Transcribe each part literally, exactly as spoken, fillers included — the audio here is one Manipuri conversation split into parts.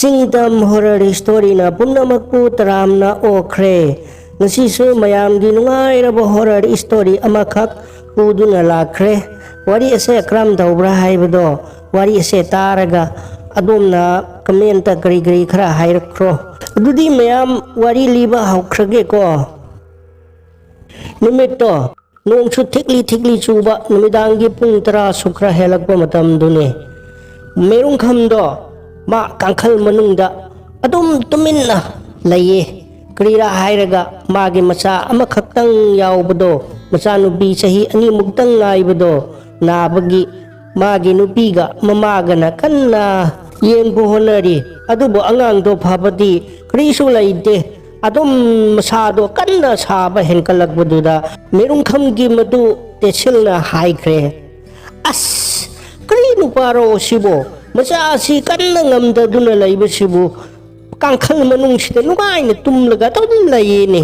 ꯅꯤꯡꯇꯝ ꯍꯣꯔꯔ ꯁ꯭ꯇꯣꯔꯤꯅ ꯄꯨꯝꯅꯃꯛꯄꯨ ꯇꯔꯥꯝꯅ ꯑꯣꯛꯈ꯭ꯔꯦ꯫ ꯉꯁꯤꯁꯨ ꯃꯌꯥꯝꯒꯤ ꯅꯨꯡꯉꯥꯏꯔꯕ ꯍꯣꯔꯔ ꯁ꯭ꯇꯣꯔꯤ ꯑꯃꯈꯛ ꯄꯨꯗꯨꯅ ꯂꯥꯛꯈ꯭ꯔꯦ꯫ ꯋꯥꯔꯤ ꯑꯁꯦ ꯀꯔꯝ ꯇꯧꯕ꯭ꯔꯥ ꯍꯥꯏꯕꯗꯣ, ꯋꯥꯔꯤ ꯑꯁꯦ ꯇꯥꯔꯒ ꯑꯗꯣꯝꯅ ꯀꯃꯦꯟꯇ ꯀꯔꯤ ꯀꯔꯤ ꯈꯔ ꯍꯥꯏꯔꯛꯈ꯭ꯔꯣ꯫ ꯑꯗꯨꯗꯤ ꯃꯌꯥꯝ, ꯋꯥꯔꯤ ꯂꯤꯕ ꯍꯧꯈ꯭ꯔꯒꯦꯀꯣ꯫ ꯅꯨꯃꯤꯠꯇꯣ ꯅꯣꯡꯁꯨ ꯊꯤꯛꯂꯤ ꯊꯤꯛꯂꯤ ꯆꯨꯕ ꯅꯨꯃꯤꯗꯥꯡꯒꯤ ꯄꯨꯡ ꯇꯔꯥ ꯁꯨꯛ ꯈꯔ ꯍꯦꯜꯂꯛꯄ ꯃꯇꯝꯗꯨꯅꯤ꯫ ꯃꯦꯔꯨꯡꯈꯝꯗꯣ ꯃꯥ ꯀꯥꯡꯈꯜ ꯃꯅꯨꯡꯗ ꯑꯗꯨꯝ ꯇꯨꯃꯤꯟꯅ ꯂꯩꯌꯦ꯫ ꯀꯔꯤꯔꯥ ꯍꯥꯏꯔꯒ ꯃꯥꯒꯤ ꯃꯆꯥ ꯑꯃꯈꯛꯇꯪ ꯌꯥꯎꯕꯗꯣ, ꯃꯆꯥꯅꯨꯄꯤ ꯆꯍꯤ ꯑꯅꯤꯃꯨꯛꯇꯪ ꯉꯥꯏꯕꯗꯣ ꯅꯥꯕꯒꯤ ꯃꯥꯒꯤ ꯅꯨꯄꯤꯒ ꯃꯃꯥꯒꯅ ꯀꯟꯅ ꯌꯦꯡꯕ ꯍꯣꯠꯅꯔꯤ꯫ ꯑꯗꯨꯕꯨ ꯑꯉꯥꯡꯗꯣ ꯐꯕꯗꯤ ꯀꯔꯤꯁꯨ ꯂꯩꯇꯦ꯫ ꯑꯗꯨꯝ ꯃꯁꯥꯗꯣ ꯀꯟꯅ ꯁꯥꯕ ꯍꯦꯟꯀꯠꯂꯛꯄꯗꯨꯗ ꯃꯦꯔꯨꯡꯈꯝꯒꯤ ꯃꯇꯨ ꯇꯦꯁꯤꯜꯅ ꯍꯥꯏꯈ꯭ꯔꯦ, "ꯑꯁ, ꯀꯔꯤ ꯅꯨꯄꯥꯔꯣ ꯁꯤꯕꯣ? ꯃꯆꯥꯁꯤ ꯀꯟꯅ ꯉꯝꯗꯗꯨꯅ ꯂꯩꯕꯁꯤꯕꯨ ꯀꯥꯡꯈꯜ ꯃꯅꯨꯡꯁꯤꯗ ꯅꯨꯡꯉꯥꯏꯅ ꯇꯨꯝꯂꯒ ꯑꯗꯨꯝ ꯂꯩꯌꯦꯅꯦ"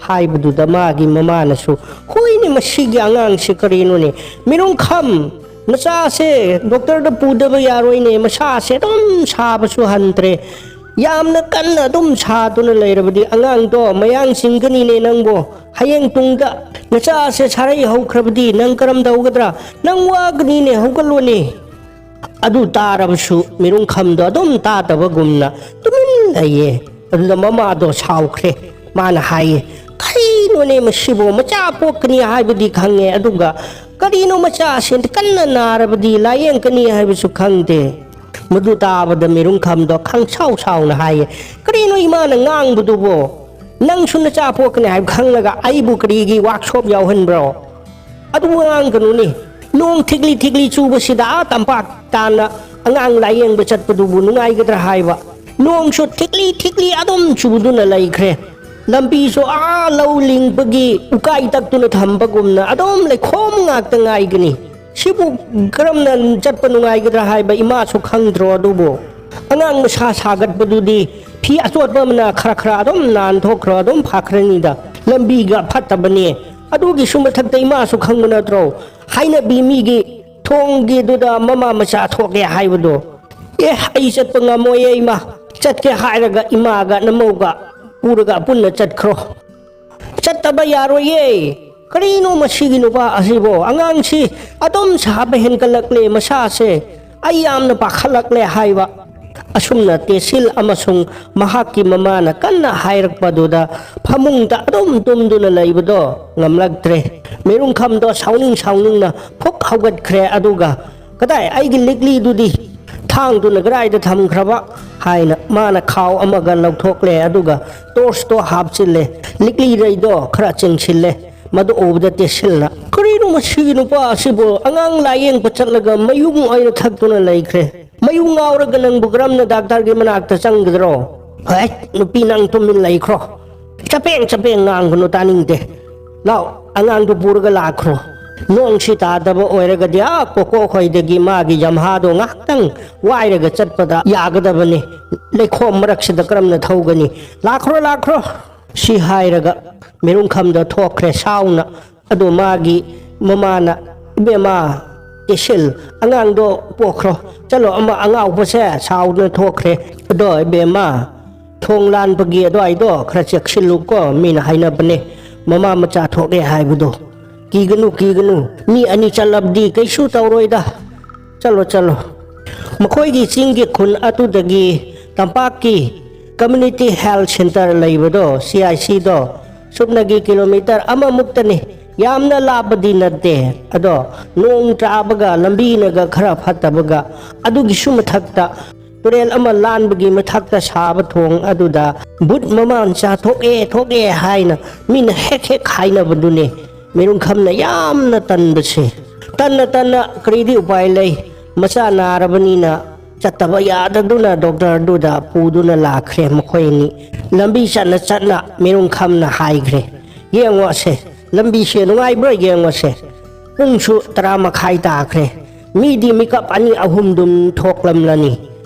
ꯍꯥꯏꯕꯗꯨꯗ ꯃꯥꯒꯤ ꯃꯃꯥꯅꯁꯨ, "ꯍꯣꯏꯅꯦ, ꯃꯁꯤꯒꯤ ꯑꯉꯥꯡꯁꯤ ꯀꯔꯤꯅꯣꯅꯦ? ꯃꯤꯔꯣꯡꯈꯝ, ꯃꯆꯥꯁꯦ ꯗꯣꯛꯇꯔꯗ ꯄꯨꯗꯕ ꯌꯥꯔꯣꯏꯅꯦ, ꯃꯁꯥꯁꯦ ꯑꯗꯨꯝ ꯁꯥꯕꯁꯨ ꯍꯟꯗ꯭ꯔꯦ꯫ ꯌꯥꯝꯅ ꯀꯟꯅ ꯑꯗꯨꯝ ꯁꯥꯗꯨꯅ ꯂꯩꯔꯕꯗꯤ ꯑꯉꯥꯡꯗꯣ ꯃꯌꯥꯡ ꯆꯤꯡꯒꯅꯤꯅꯦ ꯅꯪꯕꯣ꯫ ꯍꯌꯦꯡ ꯇꯨꯡꯗ ꯅꯆꯥꯁꯦ ꯁꯥꯔꯩ ꯍꯧꯈ꯭ꯔꯕꯗꯤ ꯅꯪ ꯀꯔꯝ ꯇꯧꯒꯗ꯭ꯔꯥ? ꯅꯪ ꯋꯥꯒꯅꯤꯅꯦ, ꯍꯧꯒꯠꯂꯣꯅꯦ"꯫ ꯑꯗꯨ ꯇꯥꯔꯕꯁꯨ ꯃꯤꯔꯨꯡꯈꯝꯗꯣ ꯑꯗꯨꯝ ꯇꯥꯗꯕꯒꯨꯝꯅ ꯇꯨꯃꯤꯟ ꯂꯩꯌꯦ꯫ ꯑꯗꯨꯗ ꯃꯃꯥꯗꯣ ꯁꯥꯎꯈ꯭ꯔꯦ꯫ ꯃꯥꯅ ꯍꯥꯏꯌꯦ, "ꯀꯩꯅꯣꯅꯦ ꯃꯁꯤꯕꯨ? ꯃꯆꯥ ꯄꯣꯛꯀꯅꯤ ꯍꯥꯏꯕꯗꯤ ꯈꯪꯉꯦ, ꯑꯗꯨꯒ ꯀꯔꯤꯅꯣ ꯃꯆꯥꯁꯦ ꯀꯟꯅ ꯅꯥꯔꯕꯗꯤ ꯂꯥꯏꯌꯦꯡꯀꯅꯤ ꯍꯥꯏꯕꯁꯨ ꯈꯪꯗꯦ"꯫ ꯃꯗꯨ ꯇꯥꯕꯗ ꯃꯤꯔꯨꯡꯈꯝꯗꯣ ꯈꯪꯁꯥꯎ ꯁꯥꯎꯅ ꯍꯥꯏꯌꯦ, "ꯀꯔꯤꯅꯣ ꯏꯃꯥꯅ ꯉꯥꯡꯕꯗꯨꯕꯣ? ꯅꯪꯁꯨ ꯅꯆꯥ ꯄꯣꯛꯀꯅꯤ ꯍꯥꯏꯕ ꯈꯪꯂꯒ ꯑꯩꯕꯨ ꯀꯔꯤꯒꯤ ꯋꯥꯛꯁꯣꯞ ꯌꯥꯎꯍꯟꯕ꯭ꯔꯣ? ꯑꯗꯨꯕꯨ ꯉꯥꯡꯒꯅꯨꯅꯦ꯫ ꯅꯣꯡ ꯊꯤꯛꯂꯤ ꯊꯤꯛꯂꯤ ꯆꯨꯕꯁꯤꯗ ꯑꯥ ꯇꯝꯄꯥꯛ ꯇꯥꯟꯅ ꯑꯉꯥꯡ ꯂꯥꯏꯌꯦꯡꯕ ꯆꯠꯄꯗꯨꯕꯨ ꯅꯨꯡꯉꯥꯏꯒꯗ꯭ꯔꯥ ꯍꯥꯏꯕ? ꯅꯣꯡꯁꯨ ꯊꯤꯛꯂꯤ ꯊꯤꯛꯂꯤ ꯑꯗꯨꯝ ꯆꯨꯗꯨꯅ ꯂꯩꯈ꯭ꯔꯦ꯫ ꯂꯝꯕꯤꯁꯨ ꯑꯥ ꯂꯧ ꯂꯤꯡꯕꯒꯤ ꯎꯀꯥꯏ ꯇꯛꯇꯨꯅ ꯊꯝꯕꯒꯨꯝꯅ ꯑꯗꯨꯝ ꯂꯩꯈꯣꯝ ꯉꯥꯛꯇ ꯉꯥꯏꯒꯅꯤ꯫ ꯁꯤꯕꯨ ꯀꯔꯝꯅ ꯆꯠꯄ ꯅꯨꯡꯉꯥꯏꯒꯗ꯭ꯔꯥ ꯍꯥꯏꯕ ꯏꯃꯥꯁꯨ ꯈꯪꯗ꯭ꯔꯣ ꯑꯗꯨꯕꯨ? ꯑꯉꯥꯡ ꯃꯁꯥ ꯁꯥꯒꯠꯄꯗꯨꯗꯤ ꯐꯤ ꯑꯆꯣꯠꯄ ꯑꯃꯅ ꯈꯔ ꯈꯔ ꯑꯗꯨꯝ ꯅꯥꯟꯊꯣꯛꯈ꯭ꯔꯣ, ꯑꯗꯨꯝ ꯐꯈ꯭ꯔꯅꯤꯗ꯫ ꯂꯝꯕꯤꯒ ꯐꯠꯇꯕꯅꯦ꯫ ꯑꯗꯨꯒꯤꯁꯨ ꯃꯊꯛꯇ ꯏꯃꯥꯁꯨ ꯈꯪꯕ ꯅꯠꯇ꯭ꯔꯣ? ꯍꯥꯏꯅꯕꯤ ꯃꯤꯒꯤ ꯊꯣꯡꯒꯤꯗꯨꯗ ꯃꯃꯥ ꯃꯆꯥ ꯊꯣꯛꯑꯦ ꯍꯥꯏꯕꯗꯣ꯫ "ꯑꯦ, ꯑꯩ ꯆꯠꯄ ꯉꯝꯃꯣꯏꯌꯦ ꯏꯃꯥ꯫ ꯆꯠꯀꯦ ꯍꯥꯏꯔꯒ ꯏꯃꯥꯒ ꯅꯃꯧꯒ ꯄꯨꯔꯒ ꯄꯨꯟꯅ ꯆꯠꯈ꯭ꯔꯣ꯫ ꯆꯠꯇꯕ ꯌꯥꯔꯣꯏꯌꯦ꯫ ꯀꯔꯤꯅꯣ ꯃꯁꯤꯒꯤ ꯅꯨꯄꯥ ꯑꯁꯤꯕꯣ? ꯑꯉꯥꯡꯁꯤ ꯑꯗꯨꯝ ꯁꯥꯕ ꯍꯦꯟꯒꯠꯂꯛꯂꯦ ꯃꯁꯥꯁꯦ꯫ ꯑꯩ ꯌꯥꯝꯅ ꯄꯥꯈꯠꯂꯛꯂꯦ" ꯍꯥꯏꯕ꯫ ꯑꯁꯨꯝꯅ ꯇꯦꯁꯤꯜ ꯑꯃꯁꯨꯡ ꯃꯍꯥꯛꯀꯤ ꯃꯃꯥꯅ ꯀꯟꯅ ꯍꯥꯏꯔꯛꯄꯗꯨꯗ ꯐꯃꯨꯡꯗ ꯑꯗꯨꯝ ꯇꯨꯝꯗꯨꯅ ꯂꯩꯕꯗꯣ ꯉꯝꯂꯛꯇ꯭ꯔꯦ꯫ ꯃꯤꯔꯨꯡꯈꯝꯗꯣ ꯁꯥꯎꯅꯤꯡ ꯁꯥꯎꯅꯤꯡꯅ ꯐꯨꯛ ꯍꯧꯒꯠꯈ꯭ꯔꯦ, ꯑꯗꯨꯒ "ꯀꯗꯥꯏ ꯑꯩꯒꯤ ꯂꯤꯛꯂꯤꯗꯨꯗꯤ?" "ꯊꯥꯡꯗꯨꯅ ꯀꯗꯥꯏꯗ ꯊꯝꯈ꯭ꯔꯕ?" ꯍꯥꯏꯅ ꯃꯥꯅ ꯈꯥꯎ ꯑꯃꯒ ꯂꯧꯊꯣꯛꯂꯦ, ꯑꯗꯨꯒ ꯇꯣꯔꯆꯇꯣ ꯍꯥꯞꯆꯤꯜꯂꯦ꯫ ꯂꯤꯛꯂꯤꯔꯩꯗꯣ ꯈꯔ ꯆꯤꯡꯁꯤꯜꯂꯦ꯫ ꯃꯗꯨ ꯎꯕꯗ ꯇꯦꯁꯤꯜꯅ, "ꯀꯔꯤꯅꯣ ꯃꯁꯤꯒꯤ ꯅꯨꯄꯥ ꯑꯁꯤꯕꯨ? ꯑꯉꯥꯡ ꯂꯥꯏꯌꯦꯡꯕ ꯆꯠꯂꯒ ꯃꯌꯨꯡ ꯑꯣꯏꯅ ꯊꯛꯇꯨꯅ ꯂꯩꯈ꯭ꯔꯦ꯫ ꯃꯌꯨꯡ ꯉꯥꯎꯔꯒ ꯅꯪꯕꯨ ꯀꯔꯝꯅ ꯗꯥꯛꯇꯔꯒꯤ ꯃꯅꯥꯛꯇ ꯆꯪꯒꯗ꯭ꯔꯣ? ꯍꯦ, ꯅꯨꯄꯤ, ꯅꯪ ꯇꯨꯃꯤꯟ ꯂꯩꯈ꯭ꯔꯣ꯫ ꯆꯄꯦꯡ ꯆꯄꯦꯡ ꯉꯥꯡꯒꯅꯨ, ꯇꯥꯅꯤꯡꯗꯦ꯫ ꯂꯥꯎ, ꯑꯉꯥꯡꯗꯨ ꯄꯨꯔꯒ ꯂꯥꯛꯈ꯭ꯔꯣ꯫ ꯅꯣꯡꯁꯤ ꯇꯥꯗꯕ ꯑꯣꯏꯔꯒꯗꯤ ꯑꯥ ꯀꯣꯀꯣ ꯈꯣꯏꯗꯒꯤ ꯃꯥꯒꯤ ꯌꯝꯍꯥꯗꯣ ꯉꯥꯏꯍꯥꯛꯇꯪ ꯋꯥꯏꯔꯒ ꯆꯠꯄꯗ ꯌꯥꯒꯗꯕꯅꯤ꯫ ꯂꯩꯈꯣꯝ ꯃꯔꯛꯁꯤꯗ ꯀꯔꯝꯅ ꯊꯧꯒꯅꯤ? ꯂꯥꯛꯈ꯭ꯔꯣ, ꯂꯥꯛꯈ꯭ꯔꯣ!" ꯁꯤ ꯍꯥꯏꯔꯒ ꯃꯤꯔꯨꯡꯈꯝꯗ ꯊꯣꯛꯈ꯭ꯔꯦ ꯁꯥꯎꯅ꯫ ꯑꯗꯣ ꯃꯥꯒꯤ ꯃꯃꯥꯅ, "ꯏꯕꯦꯝꯃ, ꯇꯦꯁꯤꯜ, ꯑꯉꯥꯡꯗꯣ ꯄꯣꯛꯈ꯭ꯔꯣ꯫ ꯆꯠꯂꯣ, ꯑꯃ ꯑꯉꯥꯎꯕꯁꯦ ꯁꯥꯎꯗꯨꯅ ꯊꯣꯛꯈ꯭ꯔꯦ꯫ ꯑꯗꯣ ꯏꯕꯦꯝꯃ, ꯊꯣꯡ ꯂꯥꯟꯕꯒꯤ ꯑꯗꯨꯋꯥꯏꯗꯣ ꯈꯔ ꯆꯦꯛꯁꯤꯜꯂꯨꯀꯣ, ꯃꯤꯅ ꯍꯥꯏꯅꯕꯅꯦ, ꯃꯃꯥ ꯃꯆꯥ ꯊꯣꯛꯑꯦ ꯍꯥꯏꯕꯗꯣ꯫ ꯀꯤꯒꯅꯨ, ꯀꯤꯒꯅꯨ, ꯃꯤ ꯑꯅꯤ ꯆꯠꯂꯕꯗꯤ ꯀꯩꯁꯨ ꯇꯧꯔꯣꯏꯗ꯫ ꯆꯠꯂꯣ, ꯆꯠꯂꯣ꯫" ꯃꯈꯣꯏꯒꯤ ꯆꯤꯡꯒꯤ ꯈꯨꯟ ꯑꯗꯨꯗꯒꯤ ꯇꯝꯄꯥꯛꯀꯤ ꯀꯝꯃ꯭ꯌꯨꯅꯤꯇꯤ ꯍꯦꯜꯊ ꯁꯦꯟꯇꯔ ꯂꯩꯕꯗꯣ, ꯁꯤ ꯑꯥꯏ ꯁꯤꯗꯣ, ꯁꯨꯞꯅꯒꯤ ꯀꯤꯂꯣꯃꯤꯇꯔ ꯑꯃꯃꯨꯛꯇꯅꯤ꯫ ꯌꯥꯝꯅ ꯂꯥꯞꯄꯗꯤ ꯅꯠꯇꯦ꯫ ꯑꯗꯣ ꯅꯣꯡ ꯇꯥꯕꯒ ꯂꯝꯕꯤꯅꯒ ꯈꯔ ꯐꯠꯇꯕꯒ, ꯑꯗꯨꯒꯤꯁꯨ ꯃꯊꯛꯇ ꯇꯨꯔꯦꯜ ꯑꯃ ꯂꯥꯟꯕꯒꯤ ꯃꯊꯛꯇ ꯁꯥꯕ ꯊꯣꯡ ꯑꯗꯨꯗ ꯚꯨꯠ ꯃꯃꯥꯟꯆꯥ ꯊꯣꯛꯑꯦ, ꯊꯣꯛꯑꯦ ꯍꯥꯏꯅ ꯃꯤꯅ ꯍꯦꯛ ꯍꯦꯛ ꯍꯥꯏꯅꯕꯗꯨꯅꯦ ꯃꯤꯔꯨꯡꯈꯝꯅ ꯌꯥꯝꯅ ꯇꯟꯕꯁꯦ꯫ ꯇꯟꯅ ꯇꯟꯅ ꯀꯔꯤꯗꯤ ꯎꯄꯥꯏ ꯂꯩ? ꯃꯆꯥ ꯅꯥꯔꯕꯅꯤꯅ ꯆꯠꯇꯕ ꯌꯥꯗꯗꯨꯅ ꯗꯣꯛꯇꯔꯗꯨꯗ ꯄꯨꯗꯨꯅ ꯂꯥꯛꯈ꯭ꯔꯦ ꯃꯈꯣꯏ ꯑꯅꯤ꯫ ꯂꯝꯕꯤ ꯆꯠꯅ ꯆꯠꯅ ꯃꯤꯔꯨꯡꯈꯝꯅ ꯍꯥꯏꯈ꯭ꯔꯦ, "ꯌꯦꯡꯉꯣꯁꯦ, ꯂꯝꯕꯤꯁꯦ ꯅꯨꯡꯉꯥꯏꯕ꯭ꯔꯥ ꯌꯦꯡꯉꯣꯁꯦ꯫ ꯄꯨꯡꯁꯨ ꯇꯔꯥ ꯃꯈꯥꯏ ꯇꯥꯈ꯭ꯔꯦ꯫ ꯃꯤꯗꯤ ꯃꯤꯀꯞ ꯑꯅꯤ ꯑꯍꯨꯝꯗꯨꯝ ꯊꯣꯛꯂꯝꯂꯅꯤ꯫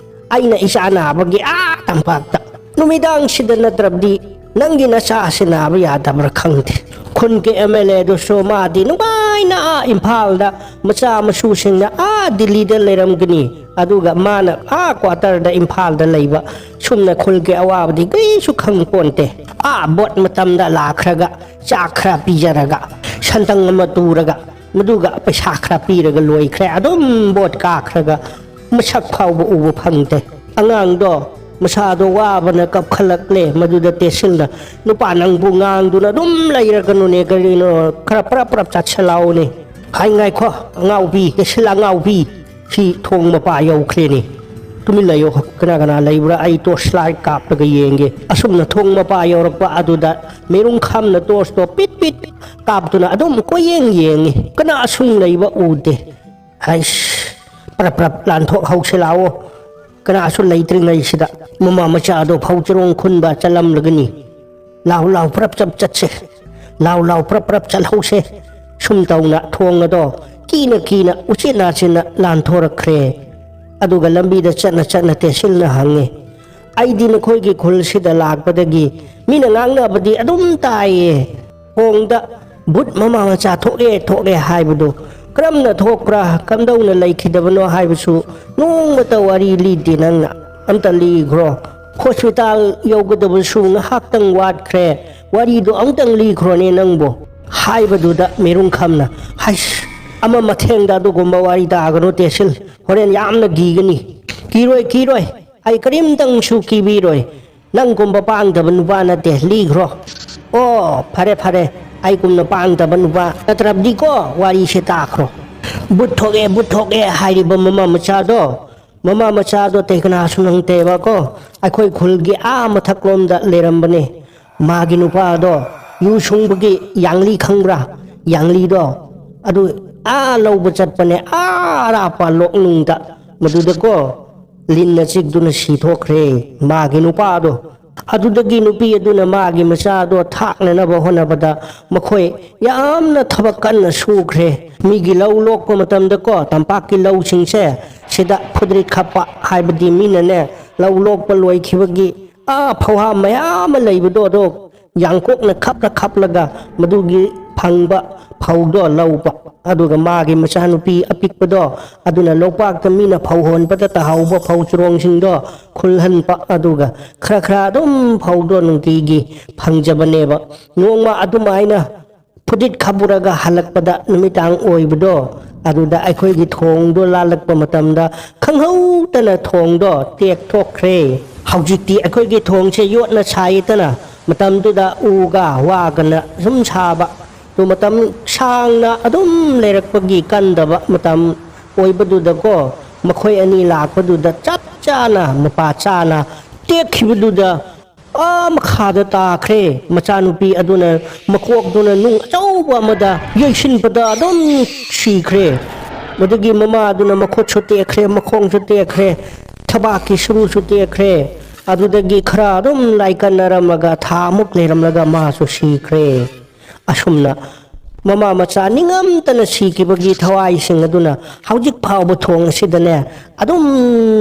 ꯑꯩꯅ ꯏꯆꯥ ꯅꯥꯕꯒꯤ ꯑꯥ ꯇꯝꯄꯥꯛꯇ꯫ ꯅꯨꯃꯤꯗꯥꯡꯁꯤꯗ ꯅꯠꯇ꯭ꯔꯕꯗꯤ ꯅꯪꯒꯤ ꯅꯆꯥꯁꯤ ꯅꯥꯕ ꯌꯥꯗꯕ꯭ꯔꯥ ꯈꯪꯗꯦ꯫" ꯈꯨꯟꯒꯤ ꯑꯦꯝ ꯑꯦꯜ ꯑꯦꯗꯨꯁꯨ ꯃꯥꯗꯤ ꯅꯨꯡꯉꯥꯏ ꯑꯩꯅ ꯑꯥ ꯏꯝꯐꯥꯜꯗ ꯃꯆꯥ ꯃꯁꯨꯁꯤꯡꯅ ꯑꯥ ꯗꯤꯜꯂꯤꯗ ꯂꯩꯔꯝꯒꯅꯤ, ꯑꯗꯨꯒ ꯃꯥꯅ ꯑꯥ ꯀ꯭ꯋꯥꯇꯔꯗ ꯏꯝꯐꯥꯜꯗ ꯂꯩꯕ꯫ ꯁꯨꯝꯅ ꯈꯨꯜꯒꯤ ꯑꯋꯥꯕꯗꯤ ꯀꯔꯤꯁꯨ ꯈꯪꯄꯣꯟꯇꯦ꯫ ꯑꯥ ꯚꯣꯠ ꯃꯇꯝꯗ ꯂꯥꯛꯈ꯭ꯔꯒ ꯆꯥꯛ ꯈꯔ ꯄꯤꯖꯔꯒ, ꯁꯟꯇꯪ ꯑꯃ ꯇꯨꯔꯒ, ꯃꯗꯨꯒ ꯄꯩꯁꯥ ꯈꯔ ꯄꯤꯔꯒ ꯂꯣꯏꯈ꯭ꯔꯦ꯫ ꯑꯗꯨꯝ ꯚꯣꯠ ꯀꯥꯈ꯭ꯔꯒ ꯃꯁꯛ ꯐꯥꯎꯕ ꯎꯕ ꯐꯪꯗꯦ꯫ ꯑꯉꯥꯡꯗꯣ ꯃꯁꯥꯗꯣ ꯋꯥꯕꯅ ꯀꯞꯈꯠꯂꯛꯂꯦ꯫ ꯃꯗꯨꯗ ꯇꯦꯁꯤꯜꯅ, "ꯅꯨꯄꯥ, ꯅꯪꯕꯨ ꯉꯥꯡꯗꯨꯅ ꯑꯗꯨꯝ ꯂꯩꯔꯒꯅꯨꯅꯦ, ꯀꯔꯤꯅꯣ, ꯈꯔ ꯄ꯭ꯔꯞ ꯄ꯭ꯔꯞ ꯆꯠꯁꯤꯜꯂꯛꯑꯣꯅꯦ꯫ ꯍꯥꯏ, ꯉꯥꯏꯈꯣ, ꯑꯉꯥꯎꯕꯤ, ꯇꯦꯁꯤꯜ ꯑꯉꯥꯎꯕꯤ, ꯁꯤ ꯊꯣꯡ ꯃꯄꯥ ꯌꯧꯈ꯭ꯔꯦꯅꯦ꯫ ꯇꯨꯃꯤꯟ ꯂꯩꯌꯣ, ꯀꯅꯥ ꯀꯅꯥ ꯂꯩꯕ꯭ꯔꯥ? ꯑꯩ ꯇꯣꯔꯆ ꯂꯥꯏꯠ ꯀꯥꯞꯂꯒ ꯌꯦꯡꯒꯦ꯫" ꯑꯁꯨꯝꯅ ꯊꯣꯡ ꯃꯄꯥ ꯌꯧꯔꯛꯄ ꯑꯗꯨꯗ ꯃꯦꯔꯨꯡꯈꯥꯝꯅ ꯇꯣꯔꯆꯇꯣ ꯄꯤꯠ ꯄꯤꯠ ꯀꯥꯞꯇꯨꯅ ꯑꯗꯨꯝ ꯀꯣꯏꯌꯦꯡ ꯌꯦꯡꯉꯤ꯫ ꯀꯅꯥꯁꯨ ꯂꯩꯕ ꯎꯗꯦ꯫ "ꯍꯩꯁ, ꯄ꯭ꯔꯞ ꯄ꯭ꯔꯞ ꯂꯥꯟꯊꯣꯛꯍꯧꯁꯦ ꯂꯥꯛꯑꯣ꯫ ꯀꯅꯥꯁꯨ ꯂꯩꯇ꯭ꯔꯤꯉꯩꯁꯤꯗ ꯃꯃꯥ ꯃꯆꯥꯗꯣ ꯐꯧ ꯆꯔꯣꯡ ꯈꯨꯟꯕ ꯆꯠꯂꯝꯂꯒꯅꯤ꯫ ꯂꯥꯎ ꯂꯥꯎ ꯄ꯭ꯔꯞ ꯆꯞ ꯆꯠꯁꯦ꯫ ꯂꯥꯎ ꯂꯥꯎ ꯄ꯭ꯔꯞ ꯄ꯭ꯔꯞ ꯆꯠꯍꯧꯁꯦ꯫" ꯁꯨꯝ ꯇꯧꯅ ꯊꯣꯡ ꯑꯗꯣ ꯀꯤꯅ ꯀꯤꯅ ꯎꯆꯤꯟ ꯅꯥꯆꯤꯟꯅ ꯂꯥꯟꯊꯣꯔꯛꯈ꯭ꯔꯦ꯫ ꯑꯗꯨꯒ ꯂꯝꯕꯤꯗ ꯆꯠꯅ ꯆꯠꯅ ꯇꯦꯁꯤꯜꯅ ꯍꯪꯉꯤ, "ꯑꯩꯗꯤ ꯅꯈꯣꯏꯒꯤ ꯈꯨꯜꯁꯤꯗ ꯂꯥꯛꯄꯗꯒꯤ ꯃꯤꯅ ꯉꯥꯡꯅꯕꯗꯤ ꯑꯗꯨꯝ ꯇꯥꯏꯌꯦ꯫ ꯈꯣꯡꯗ ꯚꯨꯠ ꯃꯃꯥ ꯃꯆꯥ ꯊꯣꯛꯑꯦ, ꯊꯣꯛꯑꯦ ꯍꯥꯏꯕꯗꯨ ꯀꯔꯝꯅ ꯊꯣꯛꯄ꯭ꯔꯥ, ꯀꯝꯗꯧꯅ ꯂꯩꯈꯤꯗꯕꯅꯣ ꯍꯥꯏꯕꯁꯨ ꯅꯣꯡꯃꯇ ꯋꯥꯔꯤ ꯂꯤꯗꯦ ꯅꯪꯅ꯫ ꯑꯝꯇ ꯂꯤꯈ꯭ꯔꯣ꯫ ꯍꯣꯁꯄꯤꯇꯥꯜ ꯌꯧꯒꯗꯕꯁꯨ ꯉꯥꯏꯍꯥꯛꯇꯪ ꯋꯥꯠꯈ꯭ꯔꯦ꯫ ꯋꯥꯔꯤꯗꯣ ꯑꯝꯇꯪ ꯂꯤꯈ꯭ꯔꯣꯅꯦ ꯅꯪꯕꯨ꯫" ꯍꯥꯏꯕꯗꯨꯗ ꯃꯦꯔꯨꯡꯈꯝꯅ, "ꯍꯩꯁ, ꯑꯃ ꯃꯊꯦꯡꯗ ꯑꯗꯨꯒꯨꯝꯕ ꯋꯥꯔꯤ ꯇꯥꯒꯅꯨ ꯇꯦꯁꯤꯜ, ꯍꯣꯔꯦꯟ ꯌꯥꯝꯅ ꯀꯤꯒꯅꯤ꯫" "ꯀꯤꯔꯣꯏ, ꯀꯤꯔꯣꯏ, ꯑꯩ ꯀꯔꯤꯝꯇꯪꯁꯨ ꯀꯤꯕꯤꯔꯣꯏ꯫ ꯅꯪꯒꯨꯝꯕ ꯄꯥꯡꯗꯕ ꯅꯨꯄꯥ ꯅꯠꯇꯦ, ꯂꯤꯈ꯭ꯔꯣ꯫" "ꯑꯣ, ꯐꯔꯦ, ꯐꯔꯦ, ꯑꯩꯒꯨꯝꯅ ꯄꯥꯡꯗꯕ ꯅꯨꯄꯥ ꯅꯠꯇ꯭ꯔꯕꯗꯤꯀꯣ, ꯋꯥꯔꯤꯁꯦ ꯇꯥꯈ꯭ꯔꯣ꯫ ꯕꯨꯠ ꯊꯣꯛꯑꯦ, ꯕꯨꯠ ꯊꯣꯛꯑꯦ ꯍꯥꯏꯔꯤꯕ ꯃꯃꯥ ꯃꯆꯥꯗꯣ, ꯃꯃꯥ ꯃꯆꯥꯗꯣ ꯇꯦꯀꯅꯥꯁꯨ ꯅꯪꯇꯦꯕꯀꯣ, ꯑꯩꯈꯣꯏ ꯈꯨꯜꯒꯤ ꯑꯥ ꯃꯊꯛꯂꯣꯝꯗ ꯂꯩꯔꯝꯕꯅꯦ꯫ ꯃꯥꯒꯤ ꯅꯨꯄꯥꯗꯣ ꯌꯨ ꯁꯨꯡꯕꯒꯤ ꯌꯥꯡꯂꯤ ꯈꯪꯕ꯭ꯔꯥ? ꯌꯥꯡꯂꯤꯗꯣ, ꯑꯗꯨ ꯑꯥ ꯂꯧꯕ ꯆꯠꯄꯅꯦ, ꯑꯥ ꯑꯔꯥꯞꯄ ꯂꯣꯛꯅꯨꯡꯗ꯫ ꯃꯗꯨꯗꯀꯣ ꯂꯤꯟꯅ ꯆꯤꯛꯇꯨꯅ ꯁꯤꯊꯣꯛꯈ꯭ꯔꯦ ꯃꯥꯒꯤ ꯅꯨꯄꯥꯗꯣ꯫ ꯑꯗꯨꯗꯒꯤ ꯅꯨꯄꯤ ꯑꯗꯨꯅ ꯃꯥꯒꯤ ꯃꯆꯥꯗꯣ ꯊꯥꯛꯅꯅꯕ ꯍꯣꯠꯅꯕꯗ ꯃꯈꯣꯏ ꯌꯥꯝꯅ ꯊꯕꯛ ꯀꯟꯅ ꯁꯨꯈ꯭ꯔꯦ꯫ ꯃꯤꯒꯤ ꯂꯧ ꯂꯣꯛꯄ ꯃꯇꯝꯗꯀꯣ, ꯇꯝꯄꯥꯛꯀꯤ ꯂꯧꯁꯤꯡꯁꯦ, ꯁꯤꯗ ꯐꯨꯗ꯭ꯔꯤꯠ ꯈꯞꯄ ꯍꯥꯏꯕꯗꯤ ꯃꯤꯅꯅꯦ, ꯂꯧ ꯂꯣꯛꯄ ꯂꯣꯏꯈꯤꯕꯒꯤ ꯑꯥ ꯐꯧꯍꯥ ꯃꯌꯥꯝ ꯑꯃ ꯂꯩꯕꯗꯣ, ꯑꯗꯣ ꯌꯥꯡꯀꯣꯛꯅ ꯈꯞꯂ ꯈꯞꯂꯒ ꯃꯗꯨꯒꯤ ꯐꯪꯕ ꯐꯧꯗꯣ ꯂꯧꯕ, ꯑꯗꯨꯒ ꯃꯥꯒꯤ ꯃꯆꯥꯅꯨꯄꯤ ꯑꯄꯤꯛꯄꯗꯣ ꯑꯗꯨꯅ ꯂꯣꯛꯄꯥꯛꯇ ꯃꯤꯅ ꯐꯧ ꯍꯣꯟꯕꯗ ꯇꯥꯍꯧꯕ ꯐꯧ ꯆꯔꯣꯡꯁꯤꯡꯗꯣ ꯈꯨꯜꯍꯟꯕ, ꯑꯗꯨꯒ ꯈꯔ ꯈꯔ ꯑꯗꯨꯝ ꯐꯧꯗꯣ ꯅꯨꯡꯇꯤꯒꯤ ꯐꯪꯖꯕꯅꯦꯕ꯫ ꯅꯣꯡꯃ ꯑꯗꯨꯃꯥꯏꯅ ꯐꯨꯗꯤꯠ ꯈꯥꯕꯨꯔꯒ ꯍꯜꯂꯛꯄꯗ ꯅꯨꯃꯤꯗꯥꯡ ꯑꯣꯏꯕꯗꯣ, ꯑꯗꯨꯗ ꯑꯩꯈꯣꯏꯒꯤ ꯊꯣꯡꯗꯣ ꯂꯥꯜꯂꯛꯄ ꯃꯇꯝꯗ ꯈꯪꯍꯧꯗꯅ ꯊꯣꯡꯗꯣ ꯇꯦꯛꯊꯣꯛꯈ꯭ꯔꯦ꯫ ꯍꯧꯖꯤꯛꯇꯤ ꯑꯩꯈꯣꯏꯒꯤ ꯊꯣꯡꯁꯦ ꯌꯣꯠꯅ ꯁꯥꯏꯗꯅ, ꯃꯇꯝꯗꯨꯗ ꯎꯒ ꯋꯥꯒꯅ ꯁꯨꯝ ꯁꯥꯕ꯫ ꯑꯗꯨ ꯃꯇꯝ ꯁꯥꯡꯅ ꯑꯗꯨꯝ ꯂꯩꯔꯛꯄꯒꯤ ꯀꯟꯗꯕ ꯃꯇꯝ ꯑꯣꯏꯕꯗꯨꯗꯀꯣ, ꯃꯈꯣꯏ ꯑꯅꯤ ꯂꯥꯛꯄꯗꯨꯗ ꯆꯞ ꯆꯥꯅ ꯃꯄꯥ ꯆꯥꯅ ꯇꯦꯛꯈꯤꯕꯗꯨꯗ ꯑꯥ ꯃꯈꯥꯗ ꯇꯥꯈ꯭ꯔꯦ꯫ ꯃꯆꯥꯅꯨꯄꯤ ꯑꯗꯨꯅ ꯃꯀꯣꯛꯇꯨꯅ ꯅꯨꯡ ꯑꯆꯧꯕ ꯑꯃꯗ ꯌꯩꯁꯤꯟꯕꯗ ꯑꯗꯨꯝ ꯁꯤꯈ꯭ꯔꯦ꯫ ꯃꯗꯨꯒꯤ ꯃꯃꯥꯗꯨꯅ ꯃꯈꯨꯠꯁꯨ ꯇꯦꯛꯈ꯭ꯔꯦ, ꯃꯈꯣꯡꯁꯨ ꯇꯦꯛꯈ꯭ꯔꯦ, ꯊꯕꯥꯛꯀꯤ ꯁꯔꯨꯁꯨ ꯇꯦꯛꯈ꯭ꯔꯦ꯫ ꯑꯗꯨꯗꯒꯤ ꯈꯔ ꯑꯗꯨꯝ ꯂꯥꯏꯀꯠꯅꯔꯝꯂꯒ ꯊꯥ ꯑꯃꯨꯛ ꯂꯩꯔꯝꯂꯒ ꯃꯥꯁꯨ ꯁꯤꯈ꯭ꯔꯦ꯫ ꯑꯁꯨꯝꯅ ꯃꯃꯥ ꯃꯆꯥ ꯅꯤꯡꯉꯝꯇꯅ ꯁꯤꯈꯤꯕꯒꯤ ꯊꯋꯥꯏꯁꯤꯡ ꯑꯗꯨꯅ ꯍꯧꯖꯤꯛ ꯐꯥꯎꯕ ꯊꯣꯡ ꯑꯁꯤꯗꯅꯦ ꯑꯗꯨꯝ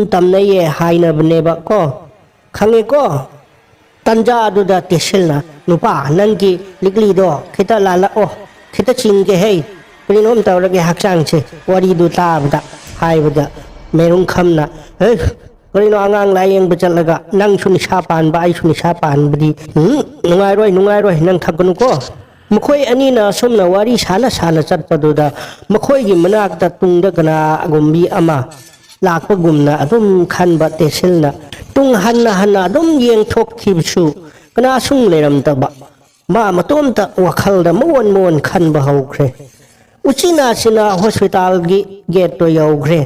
ꯇꯝꯅꯩꯌꯦ ꯍꯥꯏꯅꯕꯅꯦꯕ ꯀꯣ꯫ ꯈꯪꯉꯦꯀꯣ? ꯇꯟꯖꯥ ꯑꯗꯨꯗ ꯇꯦꯁꯤꯜꯅ, "ꯅꯨꯄꯥ, ꯅꯪꯒꯤ ꯂꯤꯛꯂꯤꯗꯣ ꯈꯤꯇ ꯂꯥꯜꯂꯛꯑꯣ, ꯈꯤꯇ ꯆꯤꯡꯒꯦ ꯍꯩ, ꯀꯔꯤꯅꯣꯝ ꯇꯧꯔꯒꯦ ꯍꯛꯆꯥꯡꯁꯦ", ꯋꯥꯔꯤꯗꯨ ꯇꯥꯕꯗ ꯍꯥꯏꯕꯗ ꯃꯦꯔꯨꯡꯈꯝꯅ, "ꯍꯦ, ꯀꯔꯤꯅꯣ ꯑꯉꯥꯡ ꯂꯥꯏꯌꯦꯡꯕ ꯆꯠꯂꯒ ꯅꯪꯁꯨ ꯅꯤꯁꯥ ꯄꯥꯟꯕ ꯑꯩꯁꯨ ꯅꯤꯁꯥ ꯄꯥꯟꯕꯗꯤ? ꯎꯝ, ꯅꯨꯡꯉꯥꯏꯔꯣꯏ, ꯅꯨꯡꯉꯥꯏꯔꯣꯏ, ꯅꯪ ꯊꯛꯀꯅꯨꯀꯣ"꯫ ꯃꯈꯣꯏ ꯑꯅꯤꯅ ꯑꯁꯨꯝꯅ ꯋꯥꯔꯤ ꯁꯥꯟꯅ ꯁꯥꯟꯅ ꯆꯠꯄꯗꯨꯗ ꯃꯈꯣꯏꯒꯤ ꯃꯅꯥꯛꯇ ꯇꯨꯡꯗ ꯀꯅꯥꯒꯨꯝꯕꯤ ꯑꯃ ꯂꯥꯛꯄꯒꯨꯝꯅ ꯑꯗꯨꯝ ꯈꯟꯕ ꯇꯦꯁꯤꯜꯅ ꯇꯨꯡ ꯍꯟꯅ ꯍꯟꯅ ꯑꯗꯨꯝ ꯌꯦꯡꯊꯣꯛꯈꯤꯕꯁꯨ ꯀꯅꯥꯁꯨ ꯂꯩꯔꯝꯗꯕ꯫ ꯃꯥ ꯃꯇꯣꯝꯇ ꯋꯥꯈꯜꯗ ꯃꯑꯣꯟ ꯃꯑꯣꯟ ꯈꯟꯕ ꯍꯧꯈ꯭ꯔꯦ꯫ ꯎꯆꯤꯅꯥꯆꯤꯅꯥ ꯍꯣꯁꯄꯤꯇꯥꯜꯒꯤ ꯒꯦꯠꯇꯣ ꯌꯧꯈ꯭ꯔꯦ꯫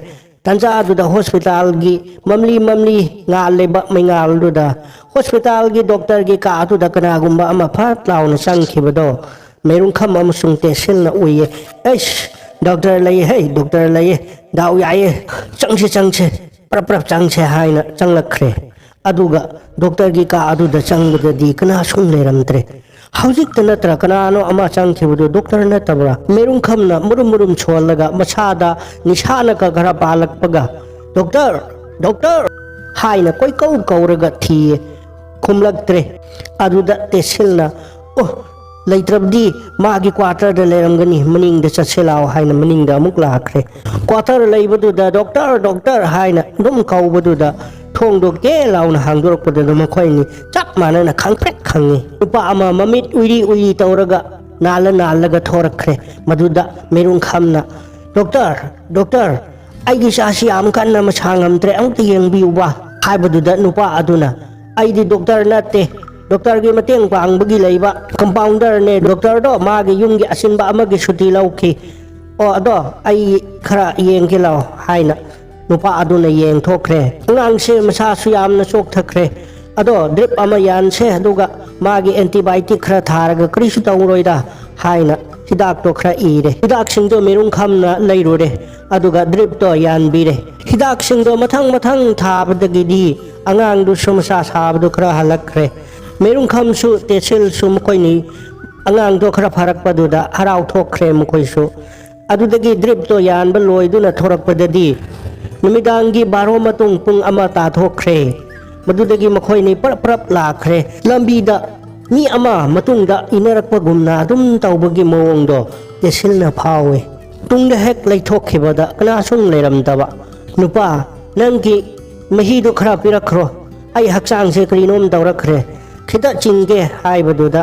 ꯇꯟꯖꯥꯗꯨꯗ ꯍꯣꯁꯄꯤꯇꯥꯜꯒꯤ ꯃꯝꯂꯤ ꯃꯝꯂꯤ ꯉꯥꯜꯂꯤꯕ ꯃꯩꯉꯥꯜꯗꯨꯗ ꯍꯣꯁꯄꯤꯇꯥꯜꯒꯤ ꯗꯣꯛꯇꯔꯒꯤ ꯀꯥꯗꯨꯗ ꯀꯅꯥꯒꯨꯝꯕ ꯑꯃ ꯐꯠ ꯂꯥꯎꯅ ꯆꯪꯈꯤꯕꯗꯣ ꯃꯦꯔꯨꯡꯈꯝ ꯑꯃꯁꯨꯡ ꯇꯦꯁꯤꯜꯅ ꯎꯏꯌꯦ꯫ "ꯑꯩꯁ, ꯗꯣꯛꯇꯔ ꯂꯩꯌꯦ, ꯍꯩ, ꯗꯣꯛꯇꯔ ꯂꯩꯌꯦ, ꯗꯥꯎ ꯌꯥꯏꯌꯦ, ꯆꯪꯁꯦ, ꯆꯪꯁꯦ, ꯄ꯭ꯔꯞ ꯄ꯭ꯔꯞ ꯆꯪꯁꯦ" ꯍꯥꯏꯅ ꯆꯪꯂꯛꯈ꯭ꯔꯦ꯫ ꯑꯗꯨꯒ ꯗꯣꯛꯇꯔꯒꯤ ꯀꯥ ꯑꯗꯨꯗ ꯆꯪꯕꯗꯗꯤ ꯀꯅꯥꯁꯨ ꯂꯩꯔꯝꯗ꯭ꯔꯦ꯫ ꯍꯧꯖꯤꯛꯇ ꯅꯠꯇ꯭ꯔ ꯀꯅꯥꯅꯣ ꯑꯃ ꯆꯪꯈꯤꯕꯗꯨ ꯗꯣꯛꯇꯔ ꯅꯠꯇꯕ꯭ꯔꯥ? ꯃꯦꯔꯨꯡꯈꯝꯅ ꯃꯨꯔꯨꯝ ꯃꯨꯔꯨꯝ ꯁꯣꯜꯂꯒ ꯃꯁꯥꯗ ꯅꯤꯁꯥꯅ ꯈꯔ ꯈꯔ ꯄꯥꯜꯂꯛꯄꯒ, "ꯗꯣꯛꯇꯔ! ꯗꯣꯛꯇꯔ!" ꯍꯥꯏꯅ ꯀꯣꯏꯀꯧ ꯀꯧꯔꯒ ꯊꯤꯌꯦ꯫ ꯈꯨꯝꯂꯛꯇ꯭ꯔꯦ꯫ ꯑꯗꯨꯗ ꯇꯦꯁꯤꯜꯅ, "ꯑꯣ, ꯂꯩꯇ꯭ꯔꯕꯗꯤ ꯃꯥꯒꯤ quarter ꯗ ꯂꯩꯔꯝꯒꯅꯤ, ꯃꯅꯤꯡꯗ ꯆꯠꯁꯦ ꯂꯥꯛꯑꯣ" ꯍꯥꯏꯅ ꯃꯅꯤꯡꯗ ꯑꯃꯨꯛ ꯂꯥꯛꯈ꯭ꯔꯦ꯫ Quarter ꯂꯩꯕꯗꯨꯗ "Doctor, doctor" ꯍꯥꯏꯅ ꯑꯗꯨꯝ ꯀꯧꯕꯗꯨꯗ ꯊꯣꯡꯗꯣ ꯀꯦ ꯂꯥꯎꯅ ꯍꯥꯡꯗꯣꯔꯛꯄꯗꯨꯗ ꯃꯈꯣꯏꯅꯤ ꯆꯞ ꯃꯥꯟꯅꯅ ꯈꯪꯄ꯭ꯔꯦꯛ ꯈꯪꯉꯤ꯫ ꯅꯨꯄꯥ ꯑꯃ ꯃꯃꯤꯠ ꯎꯏꯔꯤ ꯎꯏꯔꯤ ꯇꯧꯔꯒ ꯅꯥꯜꯂ ꯅꯥꯜꯂꯒ ꯊꯣꯔꯛꯈ꯭ꯔꯦ꯫ ꯃꯗꯨꯗ ꯃꯦꯔꯨꯡꯈꯝꯅ, "Doctor, doctor, ꯑꯩꯒꯤ ꯏꯆꯥꯁꯤ ꯌꯥꯝ ꯀꯟꯅ ꯃꯁꯥ ꯉꯝꯗ꯭ꯔꯦ, ꯑꯃꯨꯛꯇ ꯌꯦꯡꯕꯤꯌꯨꯕ" ꯍꯥꯏꯕꯗꯨꯗ ꯅꯨꯄꯥ ꯑꯗꯨꯅ, "ꯑꯩꯗꯤ doctor ꯅꯠꯇꯦ, doctor ꯒꯤ ꯃꯇꯦꯡ ꯄꯥꯡꯕꯒꯤ ꯂꯩꯕ compounder ꯅꯦ꯫ Doctor ꯗꯣ ꯃꯥꯒꯤ ꯌꯨꯝꯒꯤ ꯑꯆꯤꯟꯕ ꯑꯃꯒꯤ ꯁꯨꯇꯤ ꯂꯧꯈꯤ꯫ ꯑꯣ, ꯑꯗꯣ ꯑꯩ ꯈꯔ ꯌꯦꯡꯒꯦ ꯂꯥꯎ" ꯍꯥꯏꯅ ꯅꯨꯄꯥ ꯑꯗꯨꯅ ꯌꯦꯡꯊꯣꯛꯈ꯭ꯔꯦ꯫ "ꯑꯉꯥꯡꯁꯦ ꯃꯁꯥꯁꯨ ꯌꯥꯝꯅ ꯆꯣꯛꯊꯈ꯭ꯔꯦ꯫ ꯑꯗꯣ drip ꯑꯃ ꯌꯥꯟꯁꯦ, ꯑꯗꯨꯒ ꯃꯥꯒꯤ antibiotic ꯈꯔ ꯊꯥꯔꯒ ꯀꯔꯤꯁꯨ ꯇꯧꯔꯣꯏꯗ" ꯍꯥꯏꯅ ꯍꯤꯗꯥꯛꯇꯣ ꯈꯔ ꯏꯔꯦ꯫ ꯍꯤꯗꯥꯛꯁꯤꯡꯗꯣ ꯃꯦꯔꯨꯡꯈꯝꯅ ꯂꯩꯔꯨꯔꯦ, ꯑꯗꯨꯒ drip ꯇꯣ ꯌꯥꯟꯕꯤꯔꯦ꯫ ꯍꯤꯗꯥꯛꯁꯤꯡꯗꯣ ꯃꯊꯪ ꯃꯊꯪ ꯊꯥꯕꯗꯒꯤꯗꯤ ꯑꯉꯥꯡꯗꯨꯁꯨ ꯃꯁꯥ ꯁꯥꯕꯗꯨ ꯈꯔ ꯍꯜꯂꯛꯈ꯭ꯔꯦ꯫ ꯃꯦꯔꯨꯡꯈꯝꯁꯨ ꯇꯦꯁꯤꯜꯁꯨ ꯃꯈꯣꯏꯅꯤ ꯑꯉꯥꯡꯗꯣ ꯈꯔ ꯐꯔꯛꯄꯗꯨꯗ ꯍꯔꯥꯎ ꯊꯣꯛꯈ꯭ꯔꯦ ꯃꯈꯣꯏꯁꯨ꯫ ꯑꯗꯨꯗꯒꯤ drip ꯇꯣ ꯌꯥꯟꯕ ꯂꯣꯏꯗꯨꯅ ꯊꯣꯔꯛꯄꯗꯗꯤ ꯅꯨꯃꯤꯗꯥꯡꯒꯤ ꯕꯥꯔꯣ ꯃꯇꯨꯡ ꯄꯨꯡ ꯑꯃ ꯇꯥꯊꯣꯛꯈ꯭ꯔꯦ꯫ ꯃꯗꯨꯗꯒꯤ ꯃꯈꯣꯏꯅꯤ ꯄꯔꯞ ꯄꯔꯞ ꯂꯥꯛꯈ꯭ꯔꯦ꯫ ꯂꯝꯕꯤꯗ ꯃꯤ ꯑꯃ ꯃꯇꯨꯡꯗ ꯏꯟꯅꯔꯛꯄꯒꯨꯝꯅ ꯑꯗꯨꯝ ꯇꯧꯕꯒꯤ ꯃꯑꯣꯡꯗꯣ ꯇꯦꯁꯤꯜꯅ ꯐꯥꯎꯋꯦ꯫ ꯇꯨꯡꯗ ꯍꯦꯛ ꯂꯩꯊꯣꯛꯈꯤꯕꯗ ꯀꯅꯥꯁꯨ ꯂꯩꯔꯝꯗꯕ꯫ "ꯅꯨꯄꯥ, ꯅꯪꯒꯤ ꯃꯍꯤꯗꯨ ꯈꯔ ꯄꯤꯔꯛꯈ꯭ꯔꯣ, ꯑꯩ ꯍꯛꯆꯥꯡꯁꯦ ꯀꯔꯤꯅꯣꯝ ꯇꯧꯔꯛꯈ꯭ꯔꯦ, ꯈꯤꯇ ꯆꯤꯡꯒꯦ" ꯍꯥꯏꯕꯗꯨꯗ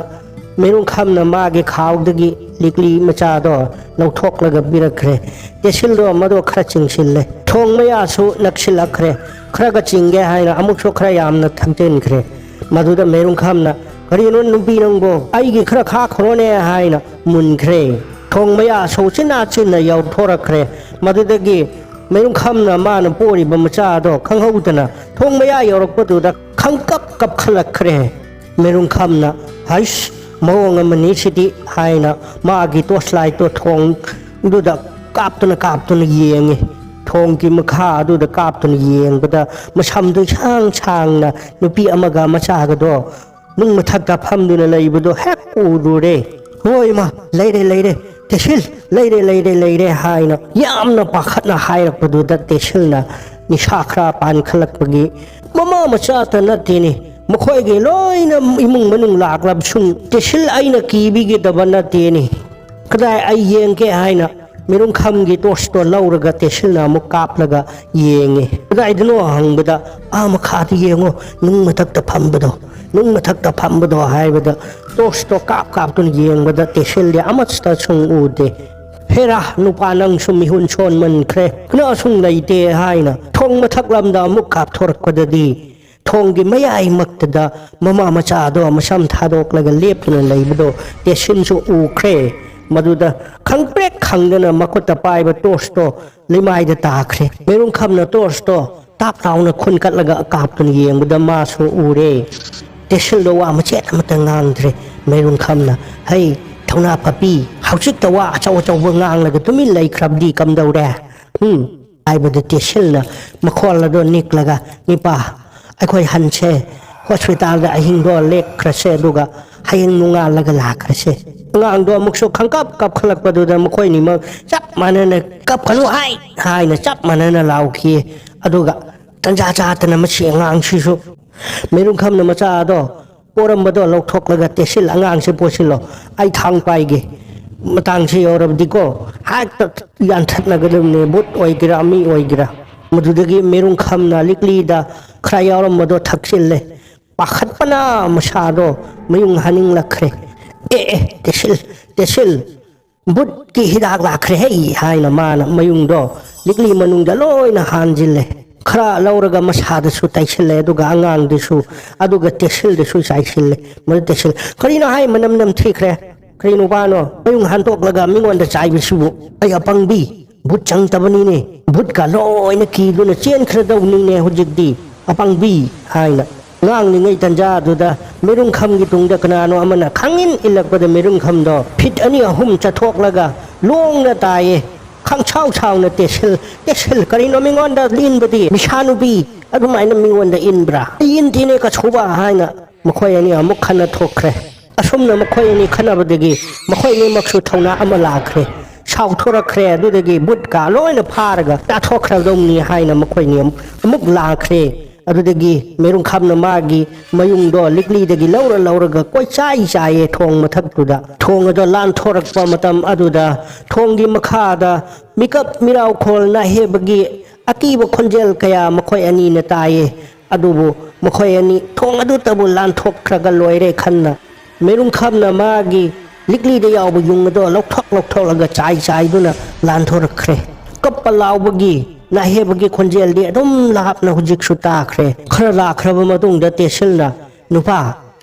ꯃꯦꯔꯨꯡꯈꯝꯅ ꯃꯥꯒꯤ ꯈꯥꯎꯗꯒꯤ ꯂꯤꯛꯂꯤ ꯃꯆꯥꯗꯣ ꯂꯧꯊꯣꯛꯂꯒ ꯄꯤꯔꯛꯈ꯭ꯔꯦ꯫ ꯇꯦꯁꯤꯜꯗꯣ ꯃꯗꯣ ꯈꯔ ꯆꯤꯡꯁꯤꯜꯂꯦ꯫ ꯊꯣꯡ ꯃꯌꯥꯁꯨ ꯅꯛꯁꯤꯜꯂꯛꯈ꯭ꯔꯦ꯫ ꯈꯔꯒ ꯆꯤꯡꯒꯦ ꯍꯥꯏꯅ ꯑꯃꯨꯛꯁꯨ ꯈꯔ ꯌꯥꯝꯅ ꯊꯛꯆꯤꯟꯈ꯭ꯔꯦ꯫ ꯃꯗꯨꯗ ꯃꯦꯔꯨꯡꯈꯝꯅ, "ꯀꯔꯤꯅꯣ ꯅꯨꯄꯤ ꯅꯪꯕꯣ, ꯑꯩꯒꯤ ꯈꯔ ꯈꯥꯛꯈ꯭ꯔꯣꯅꯦ" ꯍꯥꯏꯅ ꯃꯨꯟꯈ꯭ꯔꯦ꯫ ꯊꯣꯡ ꯃꯌꯥ ꯁꯧꯆꯤꯟꯅ ꯆꯤꯟꯅ ꯌꯧꯊꯣꯔꯛꯈ꯭ꯔꯦ꯫ ꯃꯗꯨꯗꯒꯤ ꯃꯦꯔꯨꯡꯈꯝꯅ ꯃꯥꯅ ꯄꯣꯔꯤꯕ ꯃꯆꯥꯗꯣ ꯈꯪꯍꯧꯗꯅ ꯊꯣꯡ ꯃꯌꯥ ꯌꯧꯔꯛꯄꯗꯨꯗ ꯈꯪꯀꯞ ꯀꯞꯈꯠꯂꯛꯈ꯭ꯔꯦ꯫ ꯃꯦꯔꯨꯡꯈꯝꯅ, "ꯍꯩꯁ, ꯃꯑꯣꯡ ꯑꯃꯅꯤ ꯁꯤꯗꯤ" ꯍꯥꯏꯅ ꯃꯥꯒꯤ torch light ꯇꯣ ꯊꯣꯡꯗꯨꯗ ꯀꯥꯞꯇꯨꯅ ꯀꯥꯞꯇꯨꯅ ꯌꯦꯡꯉꯤ꯫ ꯊꯣꯡꯒꯤ ꯃꯈꯥ ꯑꯗꯨꯗ ꯀꯥꯞꯇꯨꯅ ꯌꯦꯡꯕꯗ ꯃꯁꯝꯗꯨ ꯏꯁꯥꯡ ꯁꯥꯡꯅ ꯅꯨꯄꯤ ꯑꯃꯒ ꯃꯆꯥꯒꯗꯣ ꯅꯨꯡ ꯃꯊꯛꯇ ꯐꯝꯗꯨꯅ ꯂꯩꯕꯗꯣ ꯍꯦꯛ ꯎꯔꯨꯔꯦ꯫ "ꯍꯣꯏ ꯃꯥ, ꯂꯩꯔꯦ, ꯂꯩꯔꯦ, ꯇꯦꯁꯤꯜ, ꯂꯩꯔꯦ, ꯂꯩꯔꯦ, ꯂꯩꯔꯦ" ꯍꯥꯏꯅ ꯌꯥꯝꯅ ꯄꯥꯈꯠꯅ ꯍꯥꯏꯔꯛꯄꯗꯨꯗ ꯇꯦꯁꯤꯜꯅ ꯅꯤꯁꯥ ꯈꯔ ꯄꯥꯟꯈꯠꯂꯛꯄꯒꯤ, "ꯃꯃꯥ ꯃꯆꯥꯇ ꯅꯠꯇꯦꯅꯦ, ꯃꯈꯣꯏꯒꯤ ꯂꯣꯏꯅ ꯏꯃꯨꯡ ꯃꯅꯨꯡ ꯂꯥꯛꯂꯕꯁꯨ ꯇꯦꯁꯤꯜ ꯑꯩꯅ ꯀꯤꯕꯤꯒꯗꯕ ꯅꯠꯇꯦꯅꯦ꯫ ꯀꯗꯥꯏ ꯑꯩ ꯌꯦꯡꯒꯦ ꯍꯥꯏꯅ ꯃꯤꯔꯨꯡꯈꯝꯒꯤ ꯇꯣꯔꯁꯇꯣ ꯂꯧꯔꯒ ꯇꯦꯁꯤꯜꯅ ꯑꯃꯨꯛ ꯀꯥꯞꯂꯒ ꯌꯦꯡꯉꯦ꯫ ꯀꯗꯥꯏꯗꯅꯣ ꯍꯪꯕꯗ, "ꯑꯥ ꯃꯈꯥꯗ ꯌꯦꯡꯉꯣ, ꯅꯨꯡ ꯃꯊꯛꯇ ꯐꯝꯕꯗꯣ, ꯅꯨꯡ ꯃꯊꯛꯇ ꯐꯝꯕꯗꯣ" ꯍꯥꯏꯕꯗ ꯇꯣꯔꯁꯇꯣ ꯀꯥꯞ ꯀꯥꯞꯇꯨꯅ ꯌꯦꯡꯕꯗ ꯇꯦꯁꯤꯜꯗꯤ ꯑꯃꯠꯇ ꯁꯨꯡ ꯎꯗꯦ꯫ "ꯍꯦꯔꯥ ꯅꯨꯄꯥ, ꯅꯪꯁꯨ ꯃꯤꯍꯨꯟ ꯁꯣꯟꯃꯟꯈ꯭ꯔꯦ, ꯀꯅꯥꯁꯨ ꯂꯩꯇꯦ" ꯍꯥꯏꯅ ꯊꯣꯡ ꯃꯊꯛꯂꯝꯗ ꯑꯃꯨꯛ ꯀꯥꯞꯊꯣꯔꯛꯄꯗꯗꯤ ꯊꯣꯡꯒꯤ ꯃꯌꯥꯏꯃꯛꯇꯗ ꯃꯃꯥ ꯃꯆꯥꯗꯣ ꯃꯁꯝ ꯊꯥꯗꯣꯛꯂꯒ ꯂꯦꯞꯇꯨꯅ ꯂꯩꯕꯗꯣ ꯇꯦꯁꯤꯟꯁꯨ ꯎꯈ꯭ꯔꯦ꯫ ꯃꯗꯨꯗ ꯈꯪꯄ꯭ꯔꯦꯛ ꯈꯪꯗꯅ ꯃꯈꯨꯠꯇ ꯄꯥꯏꯕ ꯇꯣꯔꯁꯇꯣ ꯂꯩꯃꯥꯏꯗ ꯇꯥꯈ꯭ꯔꯦ꯫ ꯃꯦꯔꯨꯡꯈꯝꯅ ꯇꯣꯔꯁꯇꯣ ꯇꯥꯞ ꯂꯥꯎꯅ ꯈꯨꯟꯀꯠꯂꯒ ꯀꯥꯞꯇꯨꯅ ꯌꯦꯡꯕꯗ ꯃꯥꯁꯨ ꯎꯔꯦ꯫ ꯇꯦꯁꯤꯜꯗꯣ ꯋꯥ ꯃꯆꯦꯠ ꯑꯃꯠꯇ ꯉꯥꯡꯗ꯭ꯔꯦ꯫ ꯃꯦꯔꯨꯡꯈꯝꯅ, "ꯍꯩ, ꯊꯧꯅꯥ ꯐꯥꯕꯤ, ꯍꯧꯖꯤꯛꯇ ꯋꯥ ꯑꯆꯧ ꯑꯆꯧꯕ ꯉꯥꯡꯂꯒ ꯇꯨꯃꯤꯟ ꯂꯩꯈ꯭ꯔꯕꯗꯤ ꯀꯝꯗꯧꯔꯦ? ꯎꯝ?" ꯍꯥꯏꯕꯗ ꯇꯦꯁꯤꯜꯅ ꯃꯈꯣꯜ ꯑꯗꯣ ꯅꯤꯛꯂꯒ, "ꯅꯤꯄꯥ, ꯑꯩꯈꯣꯏ ꯍꯟꯁꯦ ꯍꯣꯁꯄꯤꯇꯥꯜꯗ ꯑꯍꯤꯡꯗꯣ ꯂꯦꯛꯈ꯭ꯔꯁꯦ, ꯑꯗꯨꯒ ꯍꯌꯦꯡ ꯅꯣꯡꯉꯥꯜꯂꯒ ꯂꯥꯛꯈ꯭ꯔꯁꯦ"꯫ ꯑꯉꯥꯡꯗꯣ ꯑꯃꯨꯛꯁꯨ ꯈꯪꯀꯞ ꯀꯞꯈꯠꯂꯛꯄꯗꯨꯗ ꯃꯈꯣꯏꯅꯤꯃꯛ ꯆꯞ ꯃꯥꯟꯅꯅ, "ꯀꯞꯀꯅꯨ ꯍꯥꯏ" ꯍꯥꯏꯅ ꯆꯞ ꯃꯥꯟꯅꯅ ꯂꯥꯎꯈꯤ꯫ ꯑꯗꯨꯒ ꯇꯟꯖꯥ ꯆꯥꯗꯅ ꯃꯁꯤ ꯑꯉꯥꯡꯁꯤꯁꯨ ꯃꯦꯔꯨꯡꯈꯝꯅ ꯃꯆꯥꯗꯣ ꯄꯣꯔꯝꯕꯗꯣ ꯂꯧꯊꯣꯛꯂꯒ, "ꯇꯦꯁꯤꯜ, ꯑꯉꯥꯡꯁꯦ ꯄꯣꯁꯤꯜꯂꯣ, ꯑꯩ ꯊꯥꯡ ꯄꯥꯏꯒꯦ꯫ ꯃꯇꯥꯡꯁꯦ ꯌꯧꯔꯕꯗꯤꯀꯣ, ꯍꯦꯛꯇ ꯌꯥꯟꯊꯠꯅꯒꯗꯕꯅꯦ, ꯚꯨꯠ ꯑꯣꯏꯒꯦꯔꯥ, ꯃꯤ ꯑꯣꯏꯒꯦꯔꯥ"꯫ ꯃꯗꯨꯗꯒꯤ ꯃꯦꯔꯨꯡꯈꯝꯅ ꯂꯤꯛꯂꯤꯗ ꯈꯔ ꯌꯥꯎꯔꯝꯕꯗꯣ ꯊꯛꯆꯤꯜꯂꯦ꯫ ꯄꯥꯈꯠꯄꯅ ꯃꯁꯥꯗꯣ ꯃꯌꯨꯡ ꯍꯥꯅꯤꯡꯂꯛꯈ꯭ꯔꯦ꯫ "ꯑꯦ, ꯑꯦ, ꯇꯦꯁꯤꯜ, ꯇꯦꯁꯤꯜ, ꯚꯨꯠꯀꯤ ꯍꯤꯗꯥꯛ ꯂꯥꯛꯈ꯭ꯔꯦ ꯍꯦ" ꯍꯥꯏꯅ ꯃꯥꯅ ꯃꯌꯨꯡꯗꯣ ꯂꯤꯛꯂꯤ ꯃꯅꯨꯡꯗ ꯂꯣꯏꯅ ꯍꯥꯟꯖꯤꯜꯂꯦ꯫ ꯈꯔ ꯂꯧꯔꯒ ꯃꯁꯥꯗꯁꯨ ꯇꯩꯁꯤꯜꯂꯦ, ꯑꯗꯨꯒ ꯑꯉꯥꯡꯗꯁꯨ, ꯑꯗꯨꯒ ꯇꯦꯁꯤꯜꯗꯁꯨ ꯆꯥꯏꯁꯤꯜꯂꯦ꯫ ꯃꯗꯨ ꯇꯦꯁꯤꯜ, "ꯀꯔꯤꯅꯣ ꯍꯥꯏ, ꯃꯅꯝ ꯅꯝꯊꯤꯈ꯭ꯔꯦ? ꯀꯔꯤ ꯅꯨꯄꯥꯅꯣ ꯃꯌꯨꯡ ꯍꯥꯟꯗꯣꯛꯂꯒ ꯃꯤꯉꯣꯟꯗ ꯆꯥꯏꯕꯁꯤꯕꯨ? ꯑꯩ ꯑꯄꯪꯕꯤ, ꯚꯨꯠ ꯆꯪꯗꯕꯅꯤꯅꯦ, ꯚꯨꯠꯀ ꯂꯣꯏꯅ ꯀꯤꯗꯨꯅ ꯆꯦꯟꯈ꯭ꯔꯗꯧꯅꯤꯅꯦ ꯍꯧꯖꯤꯛꯇꯤ, ꯑꯄꯪꯕꯤ" ꯍꯥꯏꯅ ꯉꯥꯡꯂꯤꯉꯩ ꯇꯟꯖꯥꯗꯨꯗ ꯃꯤꯔꯨꯡꯈꯝꯒꯤ ꯇꯨꯡꯗ ꯀꯅꯥꯅꯣ ꯑꯃꯅ ꯈꯪꯏꯟ ꯏꯜꯂꯛꯄꯗ ꯃꯤꯔꯨꯡꯈꯝꯗꯣ ꯐꯤꯠ ꯑꯅꯤ ꯑꯍꯨꯝ ꯆꯠꯊꯣꯛꯂꯒ ꯂꯣꯡꯅ ꯇꯥꯏꯌꯦ꯫ ꯈꯪꯁꯥꯎ ꯁꯥꯎꯅ ꯇꯦꯁꯤꯜ, "ꯇꯦꯁꯤꯜ, ꯀꯔꯤꯅꯣ ꯃꯤꯉꯣꯟꯗ ꯏꯟꯕꯗꯤ? ꯃꯤꯁꯥ ꯅꯨꯄꯤ ꯑꯗꯨꯃꯥꯏꯅ ꯃꯤꯉꯣꯟꯗ ꯏꯟꯕ꯭ꯔꯥ? ꯑꯩ ꯏꯟꯗꯦꯅꯦ ꯀꯁꯨꯕ" ꯍꯥꯏꯅ ꯃꯈꯣꯏ ꯑꯅꯤ ꯑꯃꯨꯛ ꯈꯟꯅ ꯊꯣꯛꯈ꯭ꯔꯦ꯫ ꯑꯁꯨꯝꯅ ꯃꯈꯣꯏ ꯑꯅꯤ ꯈꯟꯅꯕꯗꯒꯤ ꯃꯈꯣꯏ ꯑꯅꯤꯃꯛꯁꯨ ꯊꯧꯅꯥ ꯑꯃ ꯂꯥꯛꯈ꯭ꯔꯦ꯫ ꯁꯥꯎꯊꯣꯔꯛꯈ꯭ꯔꯦ꯫ ꯑꯗꯨꯗꯒꯤ ꯚꯨꯠꯀ ꯂꯣꯏꯅ ꯐꯥꯔꯒ ꯆꯥꯊꯣꯛꯈ꯭ꯔꯗꯧꯅꯤ ꯍꯥꯏꯅ ꯃꯈꯣꯏ ꯑꯅꯤ ꯑꯃꯨꯛ ꯂꯥꯛꯈ꯭ꯔꯦ꯫ ꯑꯗꯨꯗꯒꯤ ꯃꯦꯔꯨꯡꯈꯥꯝꯅ ꯃꯥꯒꯤ ꯃꯌꯨꯡꯗꯣ ꯂꯤꯛꯂꯤꯗꯒꯤ ꯂꯧꯔ ꯂꯧꯔꯒ ꯀꯣꯏꯆꯥꯏ ꯆꯥꯏꯌꯦ ꯊꯣꯡ ꯃꯊꯛꯇꯨꯗ꯫ ꯊꯣꯡ ꯑꯗꯣ ꯂꯥꯟꯊꯣꯔꯛꯄ ꯃꯇꯝ ꯑꯗꯨꯗ ꯊꯣꯡꯒꯤ ꯃꯈꯥꯗ ꯃꯤꯀꯞ ꯃꯤꯔꯥꯎꯈꯣꯜ ꯅꯥꯍꯦꯕꯒꯤ ꯑꯀꯤꯕ ꯈꯣꯟꯖꯦꯜ ꯀꯌꯥ ꯃꯈꯣꯏ ꯑꯅꯤꯅ ꯇꯥꯏꯌꯦ꯫ ꯑꯗꯨꯕꯨ ꯃꯈꯣꯏ ꯑꯅꯤ ꯊꯣꯡ ꯑꯗꯨꯇꯕꯨ ꯂꯥꯟꯊꯣꯛꯈ꯭ꯔꯒ ꯂꯣꯏꯔꯦ ꯈꯟꯅ ꯃꯦꯔꯨꯡꯈꯥꯝꯅ ꯃꯥꯒꯤ ꯂꯤꯛꯂꯤꯗ ꯌꯥꯎꯕ ꯌꯨꯡ ꯑꯗꯣ ꯂꯧꯊꯣꯛ ꯂꯧꯊꯣꯛꯂꯒ ꯆꯥꯏ ꯆꯥꯏꯗꯨꯅ ꯂꯥꯟꯊꯣꯔꯛꯈ꯭ꯔꯦ꯫ ꯀꯞꯄ ꯂꯥꯎꯕꯒꯤ ꯅꯥꯍꯦꯕꯒꯤ ꯈꯣꯟꯖꯦꯜꯗꯤ ꯑꯗꯨꯝ ꯂꯥꯞꯅ ꯍꯧꯖꯤꯛꯁꯨ ꯇꯥꯈ꯭ꯔꯦ꯫ ꯈꯔ ꯂꯥꯛꯈ꯭ꯔꯕ ꯃꯇꯨꯡꯗ ꯇꯦꯁꯤꯜꯅ, "ꯅꯨꯄꯥ,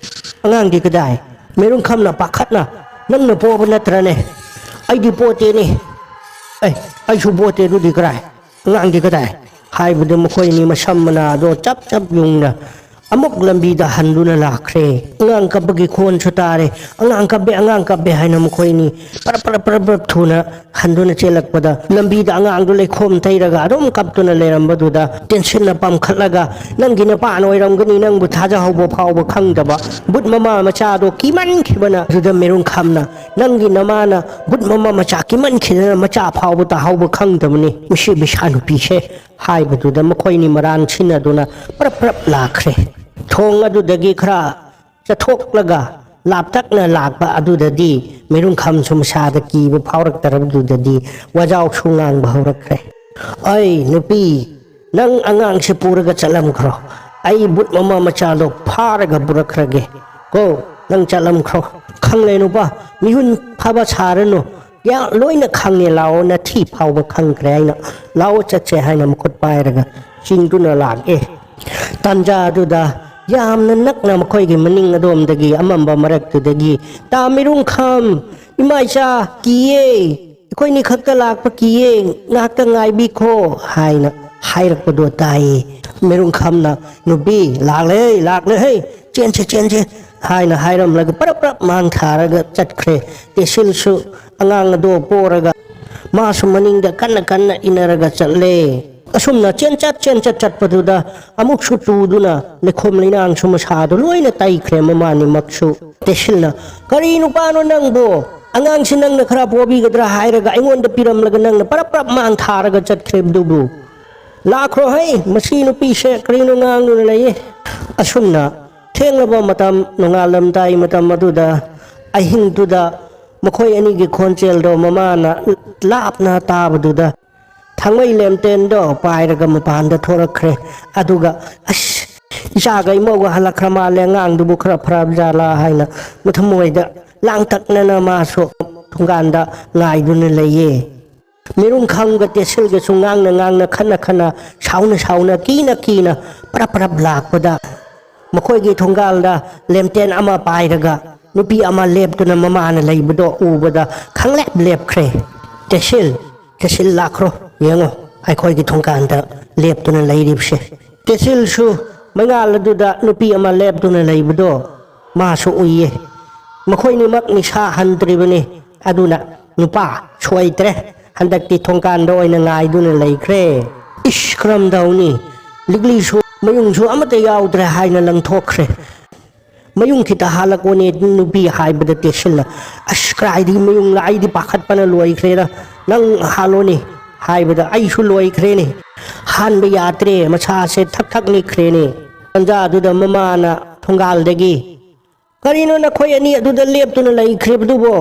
ꯑꯉꯥꯡꯗꯤ ꯀꯗꯥꯏ?" ꯃꯦꯔꯨꯡꯈꯥꯝꯅ ꯄꯥꯈꯠꯅ, "ꯅꯪꯅ ꯄꯣꯕ ꯅꯠꯇ꯭ꯔꯅꯦ? ꯑꯩꯗꯤ ꯄꯣꯠꯇꯦꯅꯦ꯫ ꯑꯦ, ꯑꯩꯁꯨ ꯄꯣꯠꯇꯦ, ꯑꯗꯨꯗꯤ ꯀꯔꯥꯏ? ꯑꯉꯥꯡꯗꯤ ꯀꯗꯥꯏ?" ꯍꯥꯏꯕꯗ ꯃꯈꯣꯏ ꯑꯅꯤ ꯃꯁꯝ ꯃꯅꯥꯗꯣ ꯆꯞ ꯆꯞ ꯌꯨꯡꯅ ꯑꯃꯨꯛ ꯂꯝꯕꯤꯗ ꯍꯟꯗꯨꯅ ꯂꯥꯛꯈ꯭ꯔꯦ꯫ ꯑꯉꯥꯡ ꯀꯞꯄꯒꯤ ꯈꯣꯟꯁꯨ ꯇꯥꯔꯦ꯫ "ꯑꯉꯥꯡ ꯀꯞꯄꯦ, ꯑꯉꯥꯡ ꯀꯞꯄꯦ" ꯍꯥꯏꯅ ꯃꯈꯣꯏ ꯑꯅꯤ ꯄꯔꯞ ꯄꯔꯞ ꯄꯔꯞ ꯄꯔꯞ ꯊꯨꯅ ꯍꯟꯗꯨꯅ ꯆꯦꯜꯂꯛꯄꯗ, ꯂꯝꯕꯤꯗ ꯑꯉꯥꯡꯗꯨ ꯂꯩꯈꯣꯝ ꯇꯩꯔꯒ ꯑꯗꯨꯝ ꯀꯞꯇꯨꯅ ꯂꯩꯔꯝꯕꯗꯨꯗ ꯇꯦꯟꯁꯤꯟꯅ ꯄꯥꯝꯈꯠꯂꯒ, "ꯅꯪꯒꯤ ꯅꯄꯥꯅ ꯑꯣꯏꯔꯝꯒꯅꯤ, ꯅꯪꯕꯨ ꯊꯥꯖꯍꯧꯕ ꯐꯥꯎꯕ ꯈꯪꯗꯕ ꯕꯨꯠ ꯃꯃꯥ ꯃꯆꯥꯗꯣ ꯀꯤꯃꯟꯈꯤꯕꯅ", ꯑꯗꯨꯗ ꯃꯦꯔꯨꯡꯈꯥꯝꯅ, "ꯅꯪꯒꯤ ꯅꯃꯥꯅ ꯕꯨꯠ ꯃꯃꯥ ꯃꯆꯥ ꯀꯤꯃꯟꯈꯤꯗꯅ ꯃꯆꯥ ꯐꯥꯎꯕ ꯇꯥꯍꯧꯕ ꯈꯪꯗꯕꯅꯤ ꯃꯁꯤ ꯃꯆꯥ ꯅꯨꯄꯤꯁꯦ" ꯍꯥꯏꯕꯗꯨꯗ ꯃꯈꯣꯏꯅꯤ ꯃꯔꯥꯟ ꯁꯤꯟꯅꯗꯨꯅ ꯄ꯭ꯔꯞ ꯄ꯭ꯔꯞ ꯂꯥꯛꯈ꯭ꯔꯦ꯫ ꯊꯣꯡ ꯑꯗꯨꯗꯒꯤ ꯈꯔ ꯆꯠꯊꯣꯛꯂꯒ ꯂꯥꯞꯇꯛꯅ ꯂꯥꯛꯄ ꯑꯗꯨꯗꯗꯤ ꯃꯤꯔꯨꯡꯈꯥꯝꯁꯨ ꯃꯁꯥꯗ ꯀꯤꯕ ꯐꯥꯎꯔꯛꯇ꯭ꯔꯕꯗꯨꯗꯗꯤ ꯋꯥꯖꯥꯎꯁꯨ ꯉꯥꯡꯕ ꯍꯧꯔꯛꯈ꯭ꯔꯦ꯫ "ꯑꯩ ꯅꯨꯄꯤ, ꯅꯪ ꯑꯉꯥꯡꯁꯦ ꯄꯨꯔꯒ ꯆꯠꯂꯝꯈ꯭ꯔꯣ꯫ ꯑꯩ ꯕꯨꯠ ꯃꯃꯥ ꯃꯆꯥꯗꯣ ꯐꯥꯔꯒ ꯄꯨꯔꯛꯈ꯭ꯔꯒꯦ ꯀꯣ꯫ ꯅꯪ ꯆꯠꯂꯝꯈ꯭ꯔꯣ꯫" "ꯈꯪꯂꯦ ꯅꯨꯄꯥ, ꯃꯤꯍꯨꯟ ꯐꯕ ꯁꯥꯔꯅꯨ꯫ ꯌꯥ, ꯂꯣꯏꯅ ꯈꯪꯉꯦ꯫ ꯂꯥꯛꯑꯣ, ꯅꯊꯤ ꯐꯥꯎꯕ ꯈꯪꯈ꯭ꯔꯦ ꯑꯩꯅ꯫ ꯂꯥꯛꯑꯣ ꯆꯠꯁꯦ" ꯍꯥꯏꯅ ꯃꯈꯨꯠ ꯄꯥꯏꯔꯒ ꯆꯤꯡꯗꯨꯅ ꯂꯥꯛꯑꯦ꯫ ꯇꯥꯟꯖꯥ ꯑꯗꯨꯗ ꯌꯥꯝꯅ ꯅꯛꯅ ꯃꯈꯣꯏꯒꯤ ꯃꯅꯤꯡ ꯑꯗꯣꯝꯗꯒꯤ ꯑꯃꯝꯕ ꯃꯔꯛꯇꯨꯗꯒꯤ, "ꯇꯥ ꯃꯤꯔꯨꯡꯈꯥꯝ, ꯏꯃꯥ ꯏꯆꯥ ꯀꯤꯌꯦ, ꯑꯩꯈꯣꯏꯅꯤ ꯈꯛꯇ ꯂꯥꯛꯄ ꯀꯤꯌꯦ, ꯉꯥꯏꯍꯥꯛꯇ ꯉꯥꯏꯕꯤꯈꯣ" ꯍꯥꯏꯅ ꯍꯥꯏꯔꯛꯄꯗꯣ ꯇꯥꯏꯌꯦ꯫ ꯃꯤꯔꯨꯡꯈꯥꯝꯅ, "ꯅꯨꯄꯤ, ꯂꯥꯛꯂꯦ, ꯂꯥꯛꯂꯦ ꯍꯦ, ꯆꯦꯟꯁꯦ, ꯆꯦꯟꯁꯦ" ꯍꯥꯏꯅ ꯍꯥꯏꯔꯝꯂꯒ ꯄꯔꯞ ꯄꯔꯞ ꯃꯥꯡ ꯊꯥꯔꯒ ꯆꯠꯈ꯭ꯔꯦ꯫ ꯇꯦꯁꯤꯜꯁꯨ ꯑꯉꯥꯡ ꯑꯗꯣ ꯄꯣꯔꯒ ꯃꯥꯁꯨ ꯃꯅꯤꯡꯗ ꯀꯟꯅ ꯀꯟꯅ ꯏꯟꯅꯔꯒ ꯆꯠꯂꯦ꯫ ꯑꯁꯨꯝꯅ ꯆꯦꯟꯆꯠ ꯆꯦꯟꯆꯠ ꯆꯠꯄꯗꯨꯗ ꯑꯃꯨꯛꯁꯨ ꯇꯨꯗꯨꯅ ꯂꯩꯈꯣꯝ ꯂꯩꯅꯥꯡꯁꯨ ꯃꯁꯥꯗꯣ ꯂꯣꯏꯅ ꯇꯩꯈ꯭ꯔꯦ ꯃꯃꯥꯅꯤꯃꯛꯁꯨ꯫ ꯇꯦꯁꯤꯜꯅ, "ꯀꯔꯤ ꯅꯨꯄꯥꯅꯣ ꯅꯪꯕꯨ? ꯑꯉꯥꯡꯁꯤ ꯅꯪꯅ ꯈꯔ ꯄꯣꯕꯤꯒꯗ꯭ꯔꯥ ꯍꯥꯏꯔꯒ ꯑꯩꯉꯣꯟꯗ ꯄꯤꯔꯝꯂꯒ ꯅꯪꯅ ꯄꯔꯞ ꯄꯔꯞ ꯃꯥꯡ ꯊꯥꯔꯒ ꯆꯠꯈ꯭ꯔꯤꯕꯗꯨꯕꯨ?" "ꯂꯥꯛꯈ꯭ꯔꯣ ꯍꯩ, ꯃꯁꯤ ꯅꯨꯄꯤꯁꯦ ꯀꯔꯤꯅꯣ ꯉꯥꯡꯗꯨꯅ ꯂꯩꯌꯦ?" ꯑꯁꯨꯝꯅ ꯊꯦꯡꯂꯕ ꯃꯇꯝ, ꯅꯣꯡꯉꯥꯜꯂꯝꯗꯥꯏ ꯃꯇꯝ ꯑꯗꯨꯗ, ꯑꯍꯤꯡꯗꯨꯗ ꯃꯈꯣꯏ ꯑꯅꯤꯒꯤ ꯈꯣꯟꯖꯦꯜꯗꯣ ꯃꯃꯥꯅ ꯂꯥꯞꯅ ꯇꯥꯕꯗꯨꯗ, ꯊꯥꯡꯃꯩ ꯂꯦꯝꯇꯦꯟꯗꯣ ꯄꯥꯏꯔꯒ ꯃꯄꯥꯟꯗ ꯊꯣꯔꯛꯈ꯭ꯔꯦ꯫ ꯑꯗꯨꯒ, "ꯑꯁ, ꯏꯆꯥꯒ ꯏꯃꯧꯒ ꯍꯜꯂꯛꯈ꯭ꯔ ꯃꯥꯜꯂꯦ, ꯑꯉꯥꯡꯗꯨꯕꯨ ꯈꯔ ꯐꯔꯕ ꯖꯥꯠꯂꯥ?" ꯍꯥꯏꯅ ꯃꯊꯃꯣꯏꯗ ꯂꯥꯡꯇꯛꯅꯅ ꯃꯥꯁꯨ ꯊꯣꯡꯒꯥꯟꯗ ꯉꯥꯏꯗꯨꯅ ꯂꯩꯌꯦ꯫ ꯃꯤꯔꯨꯝꯈꯥꯝꯒ ꯇꯦꯁꯤꯜꯒꯁꯨ ꯉꯥꯡꯅ ꯉꯥꯡꯅ, ꯈꯠꯅ ꯈꯠꯅ, ꯁꯥꯎꯅ ꯁꯥꯎꯅ, ꯀꯤꯅ ꯀꯤꯅ ꯄ꯭ꯔꯞ ꯄ꯭ꯔꯞ ꯂꯥꯛꯄꯗ, ꯃꯈꯣꯏꯒꯤ ꯊꯣꯡꯒꯥꯜꯗ ꯂꯦꯝꯇꯦꯟ ꯑꯃ ꯄꯥꯏꯔꯒ ꯅꯨꯄꯤ ꯑꯃ ꯂꯦꯞꯇꯨꯅ ꯃꯃꯥꯅ ꯂꯩꯕꯗꯣ ꯎꯕꯗ ꯈꯪꯂꯦꯞ ꯂꯦꯞꯈ꯭ꯔꯦ꯫ "ꯇꯦꯁꯤꯜ, ꯇꯦꯁꯤꯜ, ꯂꯥꯛꯈ꯭ꯔꯣ, ꯌꯦꯡꯉꯣ ꯑꯩꯈꯣꯏꯒꯤ ꯊꯣꯡꯒꯥꯟꯗ ꯂꯦꯞꯇꯨꯅ ꯂꯩꯔꯤꯕꯁꯦ꯫" ꯇꯦꯁꯤꯜꯁꯨ ꯃꯩꯉꯥꯜ ꯑꯗꯨꯗ ꯅꯨꯄꯤ ꯑꯃ ꯂꯦꯞꯇꯨꯅ ꯂꯩꯕꯗꯣ ꯃꯥꯁꯨ ꯎꯏꯌꯦ꯫ ꯃꯈꯣꯏꯅꯤꯃꯛ ꯅꯤꯁꯥ ꯍꯟꯗ꯭ꯔꯤꯕꯅꯤ꯫ ꯑꯗꯨꯅ ꯅꯨꯄꯥ ꯁꯣꯏꯗ꯭ꯔꯦ, ꯍꯟꯗꯛꯇꯤ ꯊꯣꯡꯒꯥꯟꯗ ꯑꯣꯏꯅ ꯉꯥꯏꯗꯨꯅ ꯂꯩꯈ꯭ꯔꯦ꯫ "ꯏꯁ, ꯀꯔꯝꯗꯧꯅꯤ? ꯂꯤꯛꯂꯤꯁꯨ ꯃꯌꯨꯡꯁꯨ ꯑꯃꯠꯇ ꯌꯥꯎꯗ꯭ꯔꯦ" ꯍꯥꯏꯅ ꯂꯪꯊꯣꯛꯈ꯭ꯔꯦ꯫ "ꯃꯌꯨꯡ ꯈꯤꯇ ꯍꯥꯜꯂꯛꯑꯣꯅꯦ ꯅꯨꯄꯤ" ꯍꯥꯏꯕꯗ ꯇꯦꯁꯤꯜꯅ, "ꯑꯁ, ꯀꯗꯥꯏꯗꯒꯤ ꯃꯌꯨꯡꯅꯣ, ꯑꯩꯗꯤ ꯄꯥꯈꯠꯄꯅ ꯂꯣꯏꯈ꯭ꯔꯦꯗ, ꯅꯪ ꯍꯥꯜꯂꯣꯅꯦ" ꯍꯥꯏꯕꯗ, "ꯑꯩꯁꯨ ꯂꯣꯏꯈ꯭ꯔꯦꯅꯦ, ꯍꯥꯟꯕ ꯌꯥꯗ꯭ꯔꯦ, ꯃꯁꯥꯁꯦ ꯊꯛ ꯊꯛ ꯅꯤꯛꯈ꯭ꯔꯦꯅꯦ꯫" ꯇꯟꯖꯥꯗꯨꯗ ꯃꯃꯥꯅ ꯊꯣꯡꯒꯥꯜꯗꯒꯤ, "ꯀꯔꯤꯅꯣ ꯅꯈꯣꯏ ꯑꯅꯤ ꯑꯗꯨꯗ ꯂꯦꯞꯇꯨꯅ ꯂꯩꯈ꯭ꯔꯤꯕꯗꯨꯕꯣ?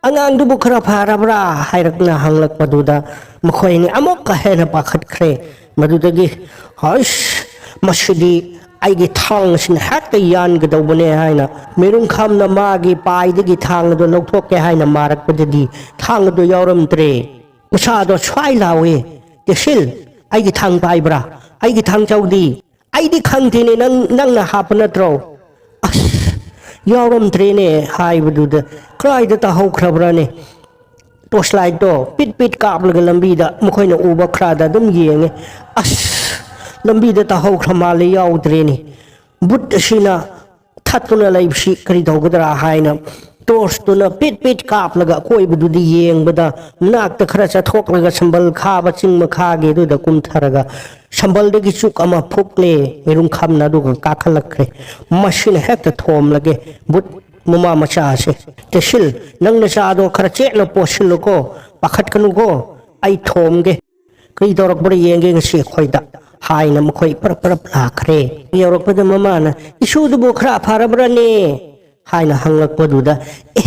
ꯑꯉꯥꯡꯗꯨꯕꯨ ꯈꯔ ꯐꯔꯕ꯭ꯔꯥ?" ꯍꯥꯏꯔꯛꯅ ꯍꯪꯂꯛꯄꯗꯨꯗ ꯃꯈꯣꯏ ꯑꯅꯤ ꯑꯃꯨꯛꯀ ꯍꯦꯟꯅ ꯄꯥꯈꯠꯈ꯭ꯔꯦ꯫ ꯃꯗꯨꯗꯒꯤ, "ꯍꯁ, ꯃꯁꯤꯗꯤ ꯑꯩꯒꯤ ꯊꯥꯡ ꯑꯁꯤꯅ ꯍꯦꯛꯇ ꯌꯥꯟꯒꯗꯧꯕꯅꯦ" ꯍꯥꯏꯅ ꯃꯤꯔꯨꯝꯈꯥꯝꯅ ꯃꯥꯒꯤ ꯄꯥꯏꯗꯒꯤ ꯊꯥꯡ ꯑꯗꯨ ꯂꯧꯊꯣꯛꯀꯦ ꯍꯥꯏꯅ ꯃꯥꯔꯛꯄꯗꯗꯤ ꯊꯥꯡ ꯑꯗꯨ ꯌꯥꯎꯔꯝꯗ꯭ꯔꯦ꯫ ꯃꯁꯥꯗꯣ ꯁ꯭ꯋꯥꯏ ꯂꯥꯎꯏ, "ꯇꯦꯁꯤꯜ, ꯑꯩꯒꯤ ꯊꯥꯡ ꯄꯥꯏꯕ꯭ꯔꯥ? ꯑꯩꯒꯤ ꯊꯥꯡꯖꯧꯗꯤ? ꯑꯩꯗꯤ ꯈꯪꯗꯦꯅꯦ, ꯅꯪ, ꯅꯪꯅ ꯍꯥꯞꯄ ꯅꯠꯇ꯭ꯔꯣ?" "ꯑꯁ, ꯌꯥꯎꯔꯝꯗ꯭ꯔꯦꯅꯦ" ꯍꯥꯏꯕꯗꯨꯗ, "ꯀꯗꯥꯏꯗ ꯇꯥꯍꯧꯈ꯭ꯔꯕ꯭ꯔꯥꯅꯦ?" ꯇꯣꯔꯆ ꯂꯥꯏꯠꯇꯣ ꯄꯤꯠ ꯄꯤꯠ ꯀꯥꯞꯂꯒ ꯂꯝꯕꯤꯗ ꯃꯈꯣꯏꯅ ꯎꯕ ꯈꯔꯗ ꯑꯗꯨꯝ ꯌꯦꯡꯉꯦ꯫ "ꯑꯁ, ꯂꯝꯕꯤꯗ ꯇꯥꯍꯧꯈ꯭ꯔ ꯃꯥꯜꯂꯦ, ꯌꯥꯎꯗ꯭ꯔꯦꯅꯦ꯫ ꯕꯨꯠ ꯑꯁꯤꯅ ꯊꯠꯇꯨꯅ ꯂꯩꯕꯁꯤ ꯀꯔꯤ ꯇꯧꯒꯗ꯭ꯔꯥ?" ꯍꯥꯏꯅ ꯇꯣꯔꯆꯇꯨꯅ ꯄꯤꯠ ꯄꯤꯠ ꯀꯥꯞꯂꯒ ꯑꯀꯣꯏꯕꯗꯨꯗ ꯌꯦꯡꯕꯗ, ꯃꯅꯥꯛꯇ ꯈꯔ ꯆꯠꯊꯣꯛꯂꯒ ꯁꯝꯕꯜ ꯈꯥꯕ ꯆꯤꯡ ꯃꯈꯥꯒꯤ ꯑꯗꯨꯗ ꯀꯨꯝꯊꯔꯒ ꯁꯝꯕꯜꯗꯒꯤ ꯆꯨꯛ ꯑꯃ ꯐꯨꯛꯂꯦ ꯃꯤꯔꯨꯝꯈꯥꯝꯅ, ꯑꯗꯨꯒ ꯀꯥꯈꯠꯂꯛꯈ꯭ꯔꯦ꯫ "ꯃꯁꯤꯅ ꯍꯦꯛꯇ ꯊꯣꯝꯂꯒꯦ ꯕꯨꯠ ꯃꯃꯥ ꯃꯆꯥꯁꯦ꯫ ꯇꯦꯁꯤꯜ, ꯅꯪ ꯅꯆꯥꯗꯣ ꯈꯔ ꯆꯦꯠꯅ ꯄꯣꯠꯁꯤꯜꯂꯨꯀꯣ, ꯄꯥꯈꯠꯀꯅꯨꯀꯣ, ꯑꯩ ꯊꯣꯝꯒꯦ"꯫ "ꯀꯔꯤ ꯇꯧꯔꯛꯄ꯭ꯔꯥ ꯌꯦꯡꯒꯦ ꯉꯁꯤ ꯑꯩꯈꯣꯏꯗ" ꯍꯥꯏꯅ ꯃꯈꯣꯏ ꯄꯔꯞ ꯄꯔꯞ ꯂꯥꯛꯈ꯭ꯔꯦ꯫ ꯌꯧꯔꯛꯄꯗ ꯃꯃꯥꯅ, "ꯏꯁꯨꯗꯨꯕꯨ ꯈꯔ ꯐꯔꯕ꯭ꯔꯅꯦ?" ꯍꯥꯏꯅ ꯍꯪꯂꯛꯄꯗꯨꯗ, "ꯑꯦ,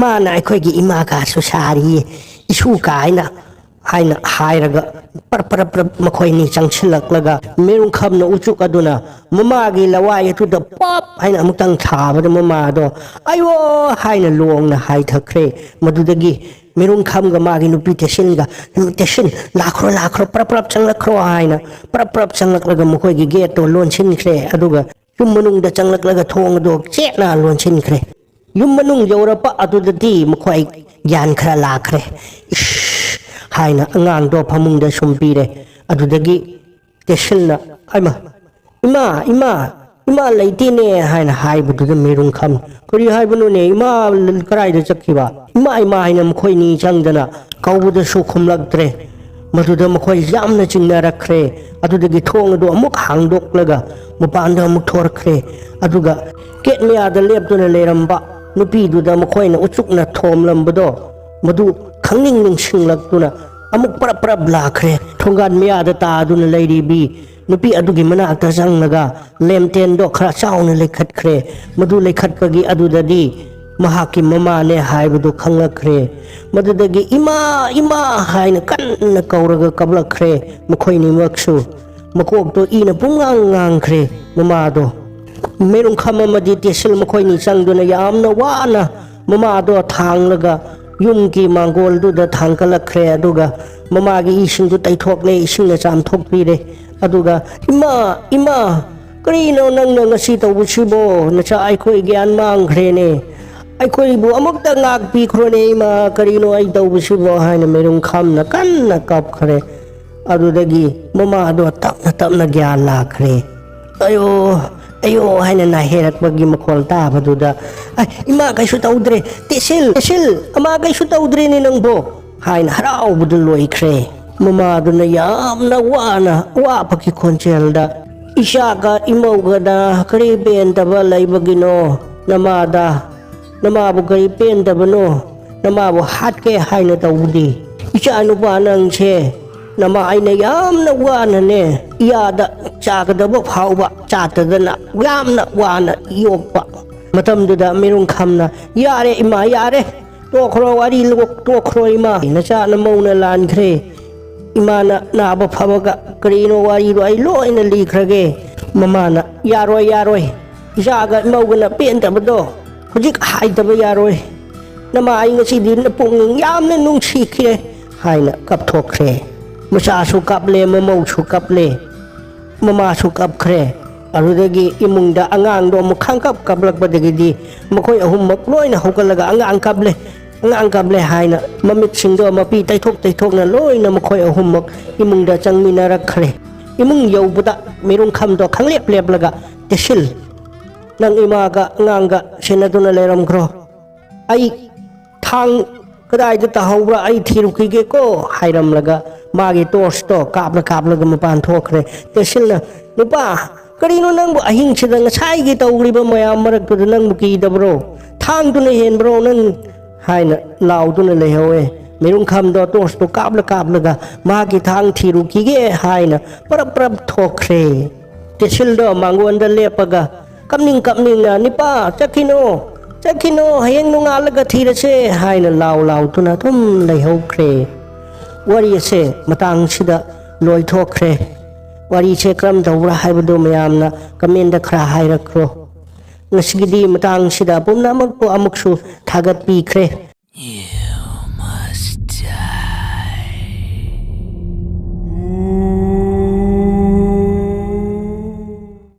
ꯃꯥꯅ ꯑꯩꯈꯣꯏꯒꯤ ꯏꯃꯥ ꯀꯥꯁꯨ ꯁꯥꯔꯤꯌꯦ, ꯏꯁꯨ ꯀꯥꯏꯅ" ꯍꯥꯏꯅ ꯍꯥꯏꯔꯒ ꯄꯔꯞ ꯄꯔꯞ ꯄꯔꯞ ꯃꯈꯣꯏꯅꯤ ꯆꯪꯁꯤꯜꯂꯛꯂꯒ ꯃꯦꯔꯨꯡꯈꯝꯅ ꯎꯆꯨꯛ ꯑꯗꯨꯅ ꯃꯃꯥꯒꯤ ꯂꯋꯥꯏ ꯑꯗꯨꯗ ꯄꯞ ꯍꯥꯏꯅ ꯑꯃꯨꯛꯇꯪ ꯊꯥꯕꯗ ꯃꯃꯥꯗꯣ "ꯑꯌꯣ" ꯍꯥꯏꯅ ꯂꯣꯡꯅ ꯍꯥꯏꯊꯈ꯭ꯔꯦ꯫ ꯃꯗꯨꯗꯒꯤ ꯃꯦꯔꯨꯡꯈꯝꯒ ꯃꯥꯒꯤ ꯅꯨꯄꯤ ꯇꯦꯁꯤꯟꯒ, "ꯇꯦꯁꯤꯟ, ꯂꯥꯛꯈ꯭ꯔꯣ, ꯂꯥꯛꯈ꯭ꯔꯣ, ꯄꯔꯞ ꯄꯔꯞ ꯆꯪꯂꯛꯈ꯭ꯔꯣ" ꯍꯥꯏꯅ ꯄꯔꯞ ꯄꯔꯞ ꯆꯪꯂꯛꯂꯒ ꯃꯈꯣꯏꯒꯤ ꯒꯦꯠꯇꯣ ꯂꯣꯟꯁꯤꯟꯈ꯭ꯔꯦ꯫ ꯑꯗꯨꯒ ꯌꯨꯝ ꯃꯅꯨꯡꯗ ꯆꯪꯂꯛꯂꯒ ꯊꯣꯡ ꯑꯗꯨ ꯆꯦꯠꯅ ꯂꯣꯟꯁꯤꯟꯈ꯭ꯔꯦ꯫ ꯌꯨꯝ ꯃꯅꯨꯡ ꯌꯧꯔꯛꯄ ꯑꯗꯨꯗꯗꯤ ꯃꯈꯣꯏ ꯒ꯭ꯌꯥꯟ ꯈꯔ ꯂꯥꯛꯈ꯭ꯔꯦ꯫ "ꯏꯁ" ꯍꯥꯏꯅ ꯑꯉꯥꯡꯗꯣ ꯐꯃꯨꯡꯗ ꯁꯨꯝ ꯄꯤꯔꯦ꯫ ꯑꯗꯨꯗꯒꯤ ꯇꯦꯁꯤꯜꯅ, "ꯑꯩꯃ, ꯏꯃꯥ, ꯏꯃꯥ, ꯏꯃꯥ ꯂꯩꯇꯦꯅꯦ" ꯍꯥꯏꯅ ꯍꯥꯏꯕꯗꯨꯗ ꯃꯦꯔꯨꯡꯈꯝ, "ꯀꯔꯤ ꯍꯥꯏꯕꯅꯣꯅꯦ? ꯏꯃꯥ ꯀꯗꯥꯏꯗ ꯆꯠꯈꯤꯕ? ꯏꯃꯥ, ꯏꯃꯥ" ꯍꯥꯏꯅ ꯃꯈꯣꯏꯅꯤ ꯆꯪꯗꯅ ꯀꯧꯕꯗꯁꯨ ꯈꯨꯝꯂꯛꯇ꯭ꯔꯦ꯫ ꯃꯗꯨꯗ ꯃꯈꯣꯏ ꯌꯥꯝꯅ ꯆꯤꯡꯅꯔꯛꯈ꯭ꯔꯦ꯫ ꯑꯗꯨꯗꯒꯤ ꯊꯣꯡ ꯑꯗꯨ ꯑꯃꯨꯛ ꯍꯥꯡꯗꯣꯛꯂꯒ ꯃꯄꯥꯟꯗ ꯑꯃꯨꯛ ꯊꯣꯔꯛꯈ꯭ꯔꯦ꯫ ꯑꯗꯨꯒ ꯒꯦꯠ ꯃꯌꯥꯗ ꯂꯦꯞꯇꯨꯅ ꯂꯩꯔꯝꯕ ꯅꯨꯄꯤꯗꯨꯗ ꯃꯈꯣꯏꯅ ꯎꯆꯨꯛꯅ ꯊꯣꯝꯂꯝꯕꯗꯣ, ꯃꯗꯨ ꯈꯪꯅꯤꯡ ꯅꯤꯡꯁꯤꯡꯂꯛꯇꯨꯅ ꯑꯃꯨꯛ ꯄꯔꯞ ꯄꯔꯞ ꯂꯥꯛꯈ꯭ꯔꯦ꯫ ꯊꯣꯡꯒꯥꯟ ꯃꯌꯥꯗ ꯇꯥꯗꯨꯅ ꯂꯩꯔꯤꯕꯤ ꯅꯨꯄꯤ ꯑꯗꯨꯒꯤ ꯃꯅꯥꯛꯇ ꯆꯪꯂꯒ ꯂꯦꯝꯇꯦꯟꯗꯣ ꯈꯔ ꯆꯥꯎꯅ ꯂꯩꯈꯠꯈ꯭ꯔꯦ꯫ ꯃꯗꯨ ꯂꯩꯈꯠꯄꯒꯤ ꯑꯗꯨꯗꯗꯤ ꯃꯍꯥꯛꯀꯤ ꯃꯃꯥꯅꯦ ꯍꯥꯏꯕꯗꯨ ꯈꯪꯂꯛꯈ꯭ꯔꯦ꯫ ꯃꯗꯨꯗꯒꯤ "ꯏꯃꯥ, ꯏꯃꯥ" ꯍꯥꯏꯅ ꯀꯟꯅ ꯀꯧꯔꯒ ꯀꯞꯂꯛꯈ꯭ꯔꯦ꯫ ꯃꯈꯣꯏꯅꯤꯃꯛꯁꯨ ꯃꯀꯣꯛꯇꯣ ꯏꯅ ꯄꯨꯡꯉꯥꯡ ꯉꯥꯡꯈ꯭ꯔꯦ꯫ ꯃꯃꯥꯗꯣ, ꯃꯦꯔꯨꯡꯈꯝ ꯑꯃꯗꯤ ꯇꯦꯁꯤꯜ ꯃꯈꯣꯏꯅꯤ ꯆꯪꯗꯨꯅ ꯌꯥꯝꯅ ꯋꯥꯅ ꯃꯃꯥꯗꯣ ꯊꯥꯡꯂꯒ ꯌꯨꯝꯒꯤ ꯃꯥꯡꯒꯣꯜꯗꯨꯗ ꯊꯥꯡꯒꯠꯂꯛꯈ꯭ꯔꯦ꯫ ꯑꯗꯨꯒ ꯃꯃꯥꯒꯤ ꯏꯁꯤꯡꯗꯨ ꯇꯩꯊꯣꯛꯂꯦ, ꯏꯁꯤꯡꯅ ꯆꯥꯝꯊꯣꯛꯄꯤꯔꯦ꯫ ꯑꯗꯨꯒ "ꯏꯃꯥ, ꯏꯃꯥ, ꯀꯔꯤꯅꯣ ꯅꯪꯅ ꯉꯁꯤ ꯇꯧꯕꯁꯤꯕꯣ? ꯅꯆꯥ ꯑꯩꯈꯣꯏ ꯒ꯭ꯌꯥꯟ ꯃꯥꯡꯈ꯭ꯔꯦꯅꯦ꯫ ꯑꯩꯈꯣꯏꯕꯨ ꯑꯃꯨꯛꯇ ꯉꯥꯛꯄꯤꯈ꯭ꯔꯣꯅꯦ ꯏꯃꯥ, ꯀꯔꯤꯅꯣ ꯑꯩ ꯇꯧꯕꯁꯤꯕꯣ?" ꯍꯥꯏꯅ ꯃꯦꯔꯨꯡꯈꯝꯅ ꯀꯟꯅ ꯀꯞꯈ꯭ꯔꯦ꯫ ꯑꯗꯨꯗꯒꯤ ꯃꯃꯥꯗꯣ ꯇꯞꯅ ꯇꯞꯅ ꯒ꯭ꯌꯥꯟ ꯂꯥꯛꯈ꯭ꯔꯦ꯫ "ꯑꯌꯣ, ꯑꯌꯣ" ꯍꯥꯏꯅ ꯅꯥꯍꯦꯔꯛꯄꯒꯤ ꯃꯈꯣꯜ ꯇꯥꯕꯗꯨꯗ, "ꯑꯩ, ꯏꯃꯥ ꯀꯩꯁꯨ ꯇꯧꯗ꯭ꯔꯦ, ꯇꯦꯁꯤꯜ, ꯇꯦꯁꯤꯜ, ꯑꯃꯥ ꯀꯩꯁꯨ ꯇꯧꯗ꯭ꯔꯦꯅꯦ ꯅꯪꯕꯣ" ꯍꯥꯏꯅ ꯍꯔꯥꯎꯕꯗꯨ ꯂꯣꯏꯈ꯭ꯔꯦ꯫ ꯃꯃꯥꯗꯨꯅ ꯌꯥꯝꯅ ꯋꯥꯅ, ꯑꯋꯥꯕꯒꯤ ꯈꯣꯟꯖꯦꯜꯗ, "ꯏꯆꯥꯒ ꯏꯃꯧꯒꯗ ꯀꯔꯤ ꯄꯦꯟꯗꯕ ꯂꯩꯕꯒꯤꯅꯣ? ꯅꯃꯥꯗ, ꯅꯃꯥꯕꯨ ꯀꯔꯤ ꯄꯦꯟꯗꯕꯅꯣ? ꯅꯃꯥꯕꯨ ꯍꯥꯠꯀꯦ ꯍꯥꯏꯅ ꯇꯧꯕꯗꯤ? ꯏꯆꯥ ꯅꯨꯄꯥ ꯅꯪꯁꯦ ꯅꯃꯥ ꯑꯩꯅ ꯌꯥꯝꯅ ꯋꯥꯅꯅꯦ, ꯏꯌꯥꯗ ꯆꯥꯒꯗꯕ ꯐꯥꯎꯕ ꯆꯥꯗꯗꯅ ꯌꯥꯝꯅ ꯋꯥꯅ ꯌꯣꯛꯄ ꯃꯇꯝꯗꯨꯗ ꯃꯤꯔꯨꯡꯈꯝꯅ, "ꯌꯥꯔꯦ ꯏꯃꯥ, ꯌꯥꯔꯦ, ꯇꯣꯛꯈ꯭ꯔꯣ, ꯋꯥꯔꯤ ꯂꯣ-, ꯇꯣꯛꯈ꯭ꯔꯣ ꯏꯃꯥ, ꯅꯆꯥꯅ ꯃꯧꯅ ꯂꯥꯟꯈ꯭ꯔꯦ, ꯏꯃꯥꯅ ꯅꯥꯕ ꯐꯕꯒ ꯀꯔꯤꯅꯣ ꯋꯥꯔꯤꯗꯣ ꯑꯩ ꯂꯣꯏꯅ ꯂꯤꯈ꯭ꯔꯒꯦ"꯫ ꯃꯃꯥꯅ, "ꯌꯥꯔꯣꯏ, ꯌꯥꯔꯣꯏ, ꯏꯆꯥꯒ ꯏꯃꯧꯒꯅ ꯄꯦꯟꯗꯕꯗꯣ ꯍꯧꯖꯤꯛ ꯍꯥꯏꯗꯕ ꯌꯥꯔꯣꯏ, ꯅꯃꯥ ꯑꯩ ꯉꯁꯤꯗꯤ ꯅꯄꯨꯛꯅꯤꯡ ꯌꯥꯝꯅ ꯅꯨꯡꯁꯤꯈ꯭ꯔꯦ" ꯍꯥꯏꯅ ꯀꯞꯊꯣꯛꯈ꯭ꯔꯦ꯫ ꯃꯆꯥꯁꯨ ꯀꯞꯂꯦ, ꯃꯃꯧꯁꯨ ꯀꯞꯂꯦ, ꯃꯃꯥꯁꯨ ꯀꯞꯈ꯭ꯔꯦ꯫ ꯑꯗꯨꯗꯒꯤ ꯏꯃꯨꯡꯗ ꯑꯉꯥꯡꯗꯣ ꯑꯃꯨꯛ ꯈꯪꯀꯞ ꯀꯞꯂꯛꯄꯗꯒꯤꯗꯤ ꯃꯈꯣꯏ ꯑꯍꯨꯝꯃꯛ ꯂꯣꯏꯅ ꯍꯧꯒꯠꯂꯒ, "ꯑꯉꯥꯡ ꯀꯞꯂꯦ, ꯑꯉꯥꯡ ꯀꯞꯂꯦ" ꯍꯥꯏꯅ ꯃꯃꯤꯠꯁꯤꯡꯗꯣ ꯃꯄꯤ ꯇꯩꯊꯣꯛ ꯇꯩꯊꯣꯛꯅ ꯂꯣꯏꯅ ꯃꯈꯣꯏ ꯑꯍꯨꯝꯃꯛ ꯏꯃꯨꯡꯗ ꯆꯪꯃꯤꯟꯅꯔꯛꯈ꯭ꯔꯦ꯫ ꯏꯃꯨꯡ ꯌꯧꯕꯗ ꯃꯤꯔꯨꯡꯈꯝꯗꯣ ꯈꯪꯂꯦꯞ ꯂꯦꯞꯂꯒ, "ꯇꯦꯁꯤꯜ, ꯅꯪ ꯏꯃꯥꯒ ꯑꯉꯥꯡꯒ ꯁꯦꯟꯅꯗꯨꯅ ꯂꯩꯔꯝꯈ꯭ꯔꯣ꯫ ꯑꯩ ꯊꯥꯡ ꯀꯗꯥꯏꯗ ꯇꯥꯍꯧꯕ꯭ꯔꯥ ꯑꯩ ꯊꯤꯔꯨꯈꯤꯒꯦꯀꯣ" ꯍꯥꯏꯔꯝꯂꯒ ꯃꯥꯒꯤ ꯇꯣꯔꯁꯇꯣ ꯀꯥꯞꯂ ꯀꯥꯞꯂꯒ ꯃꯄꯥꯟ ꯊꯣꯛꯈ꯭ꯔꯦ꯫ ꯇꯦꯁꯤꯜꯅ, "ꯅꯨꯄꯥ, ꯀꯔꯤꯅꯣ ꯅꯪꯕꯨ ꯑꯍꯤꯡꯁꯤꯗ ꯉꯁꯥꯏꯒꯤ ꯇꯧꯔꯤꯕ ꯃꯌꯥꯝ ꯃꯔꯛꯇꯨꯗ ꯅꯪꯕꯨ ꯀꯤꯗꯕ꯭ꯔꯣ? ꯊꯥꯡꯗꯨꯅ ꯍꯦꯟꯕ꯭ꯔꯣ ꯅꯪ?" ꯍꯥꯏꯅ ꯂꯥꯎꯗꯨꯅ ꯂꯩꯍꯧꯋꯦ꯫ ꯃꯤꯔꯨꯡꯈꯝꯗꯣ ꯇꯣꯔꯁꯇꯣ ꯀꯥꯞꯂ ꯀꯥꯞꯂꯒ ꯃꯥꯒꯤ ꯊꯥꯡ ꯊꯤꯔꯨꯈꯤꯒꯦ ꯍꯥꯏꯅ ꯄꯔꯞ ꯄꯔꯞ ꯊꯣꯛꯈ꯭ꯔꯦ꯫ ꯇꯦꯁꯤꯜꯗꯣ ꯃꯥꯡꯒꯣꯟꯗ ꯂꯦꯞꯄꯒ ꯀꯞꯅꯤꯡ ꯀꯞꯅꯤꯡꯅ, "ꯅꯤꯄꯥ, ꯆꯠꯈꯤꯅꯣ, ꯆꯠꯈꯤꯅꯣ, ꯍꯌꯦꯡ ꯅꯣꯡꯉꯥꯜꯂꯒ ꯊꯤꯔꯁꯦ" ꯍꯥꯏꯅ ꯂꯥꯎ ꯂꯥꯎꯗꯨꯅ ꯑꯗꯨꯝ ꯂꯩꯍꯧꯈ꯭ꯔꯦ꯫ ꯋꯥꯔꯤ ꯑꯁꯦ ꯃꯇꯥꯡꯁꯤꯗ ꯂꯣꯏꯊꯣꯛꯈ꯭ꯔꯦ꯫ ꯋꯥꯔꯤꯁꯦ ꯀꯔꯝ ꯇꯧꯕ꯭ꯔꯥ ꯍꯥꯏꯕꯗꯨ ꯃꯌꯥꯝꯅ ꯀꯃꯦꯟꯗ ꯈꯔ ꯍꯥꯏꯔꯛꯈ꯭ꯔꯣ꯫ ꯉꯁꯤꯒꯤꯗꯤ ꯃꯇꯥꯡꯁꯤꯗ ꯄꯨꯝꯅꯃꯛꯄꯨ ꯑꯃꯨꯛꯁꯨ ꯊꯥꯒꯠꯄꯤꯈ꯭ꯔꯦ꯫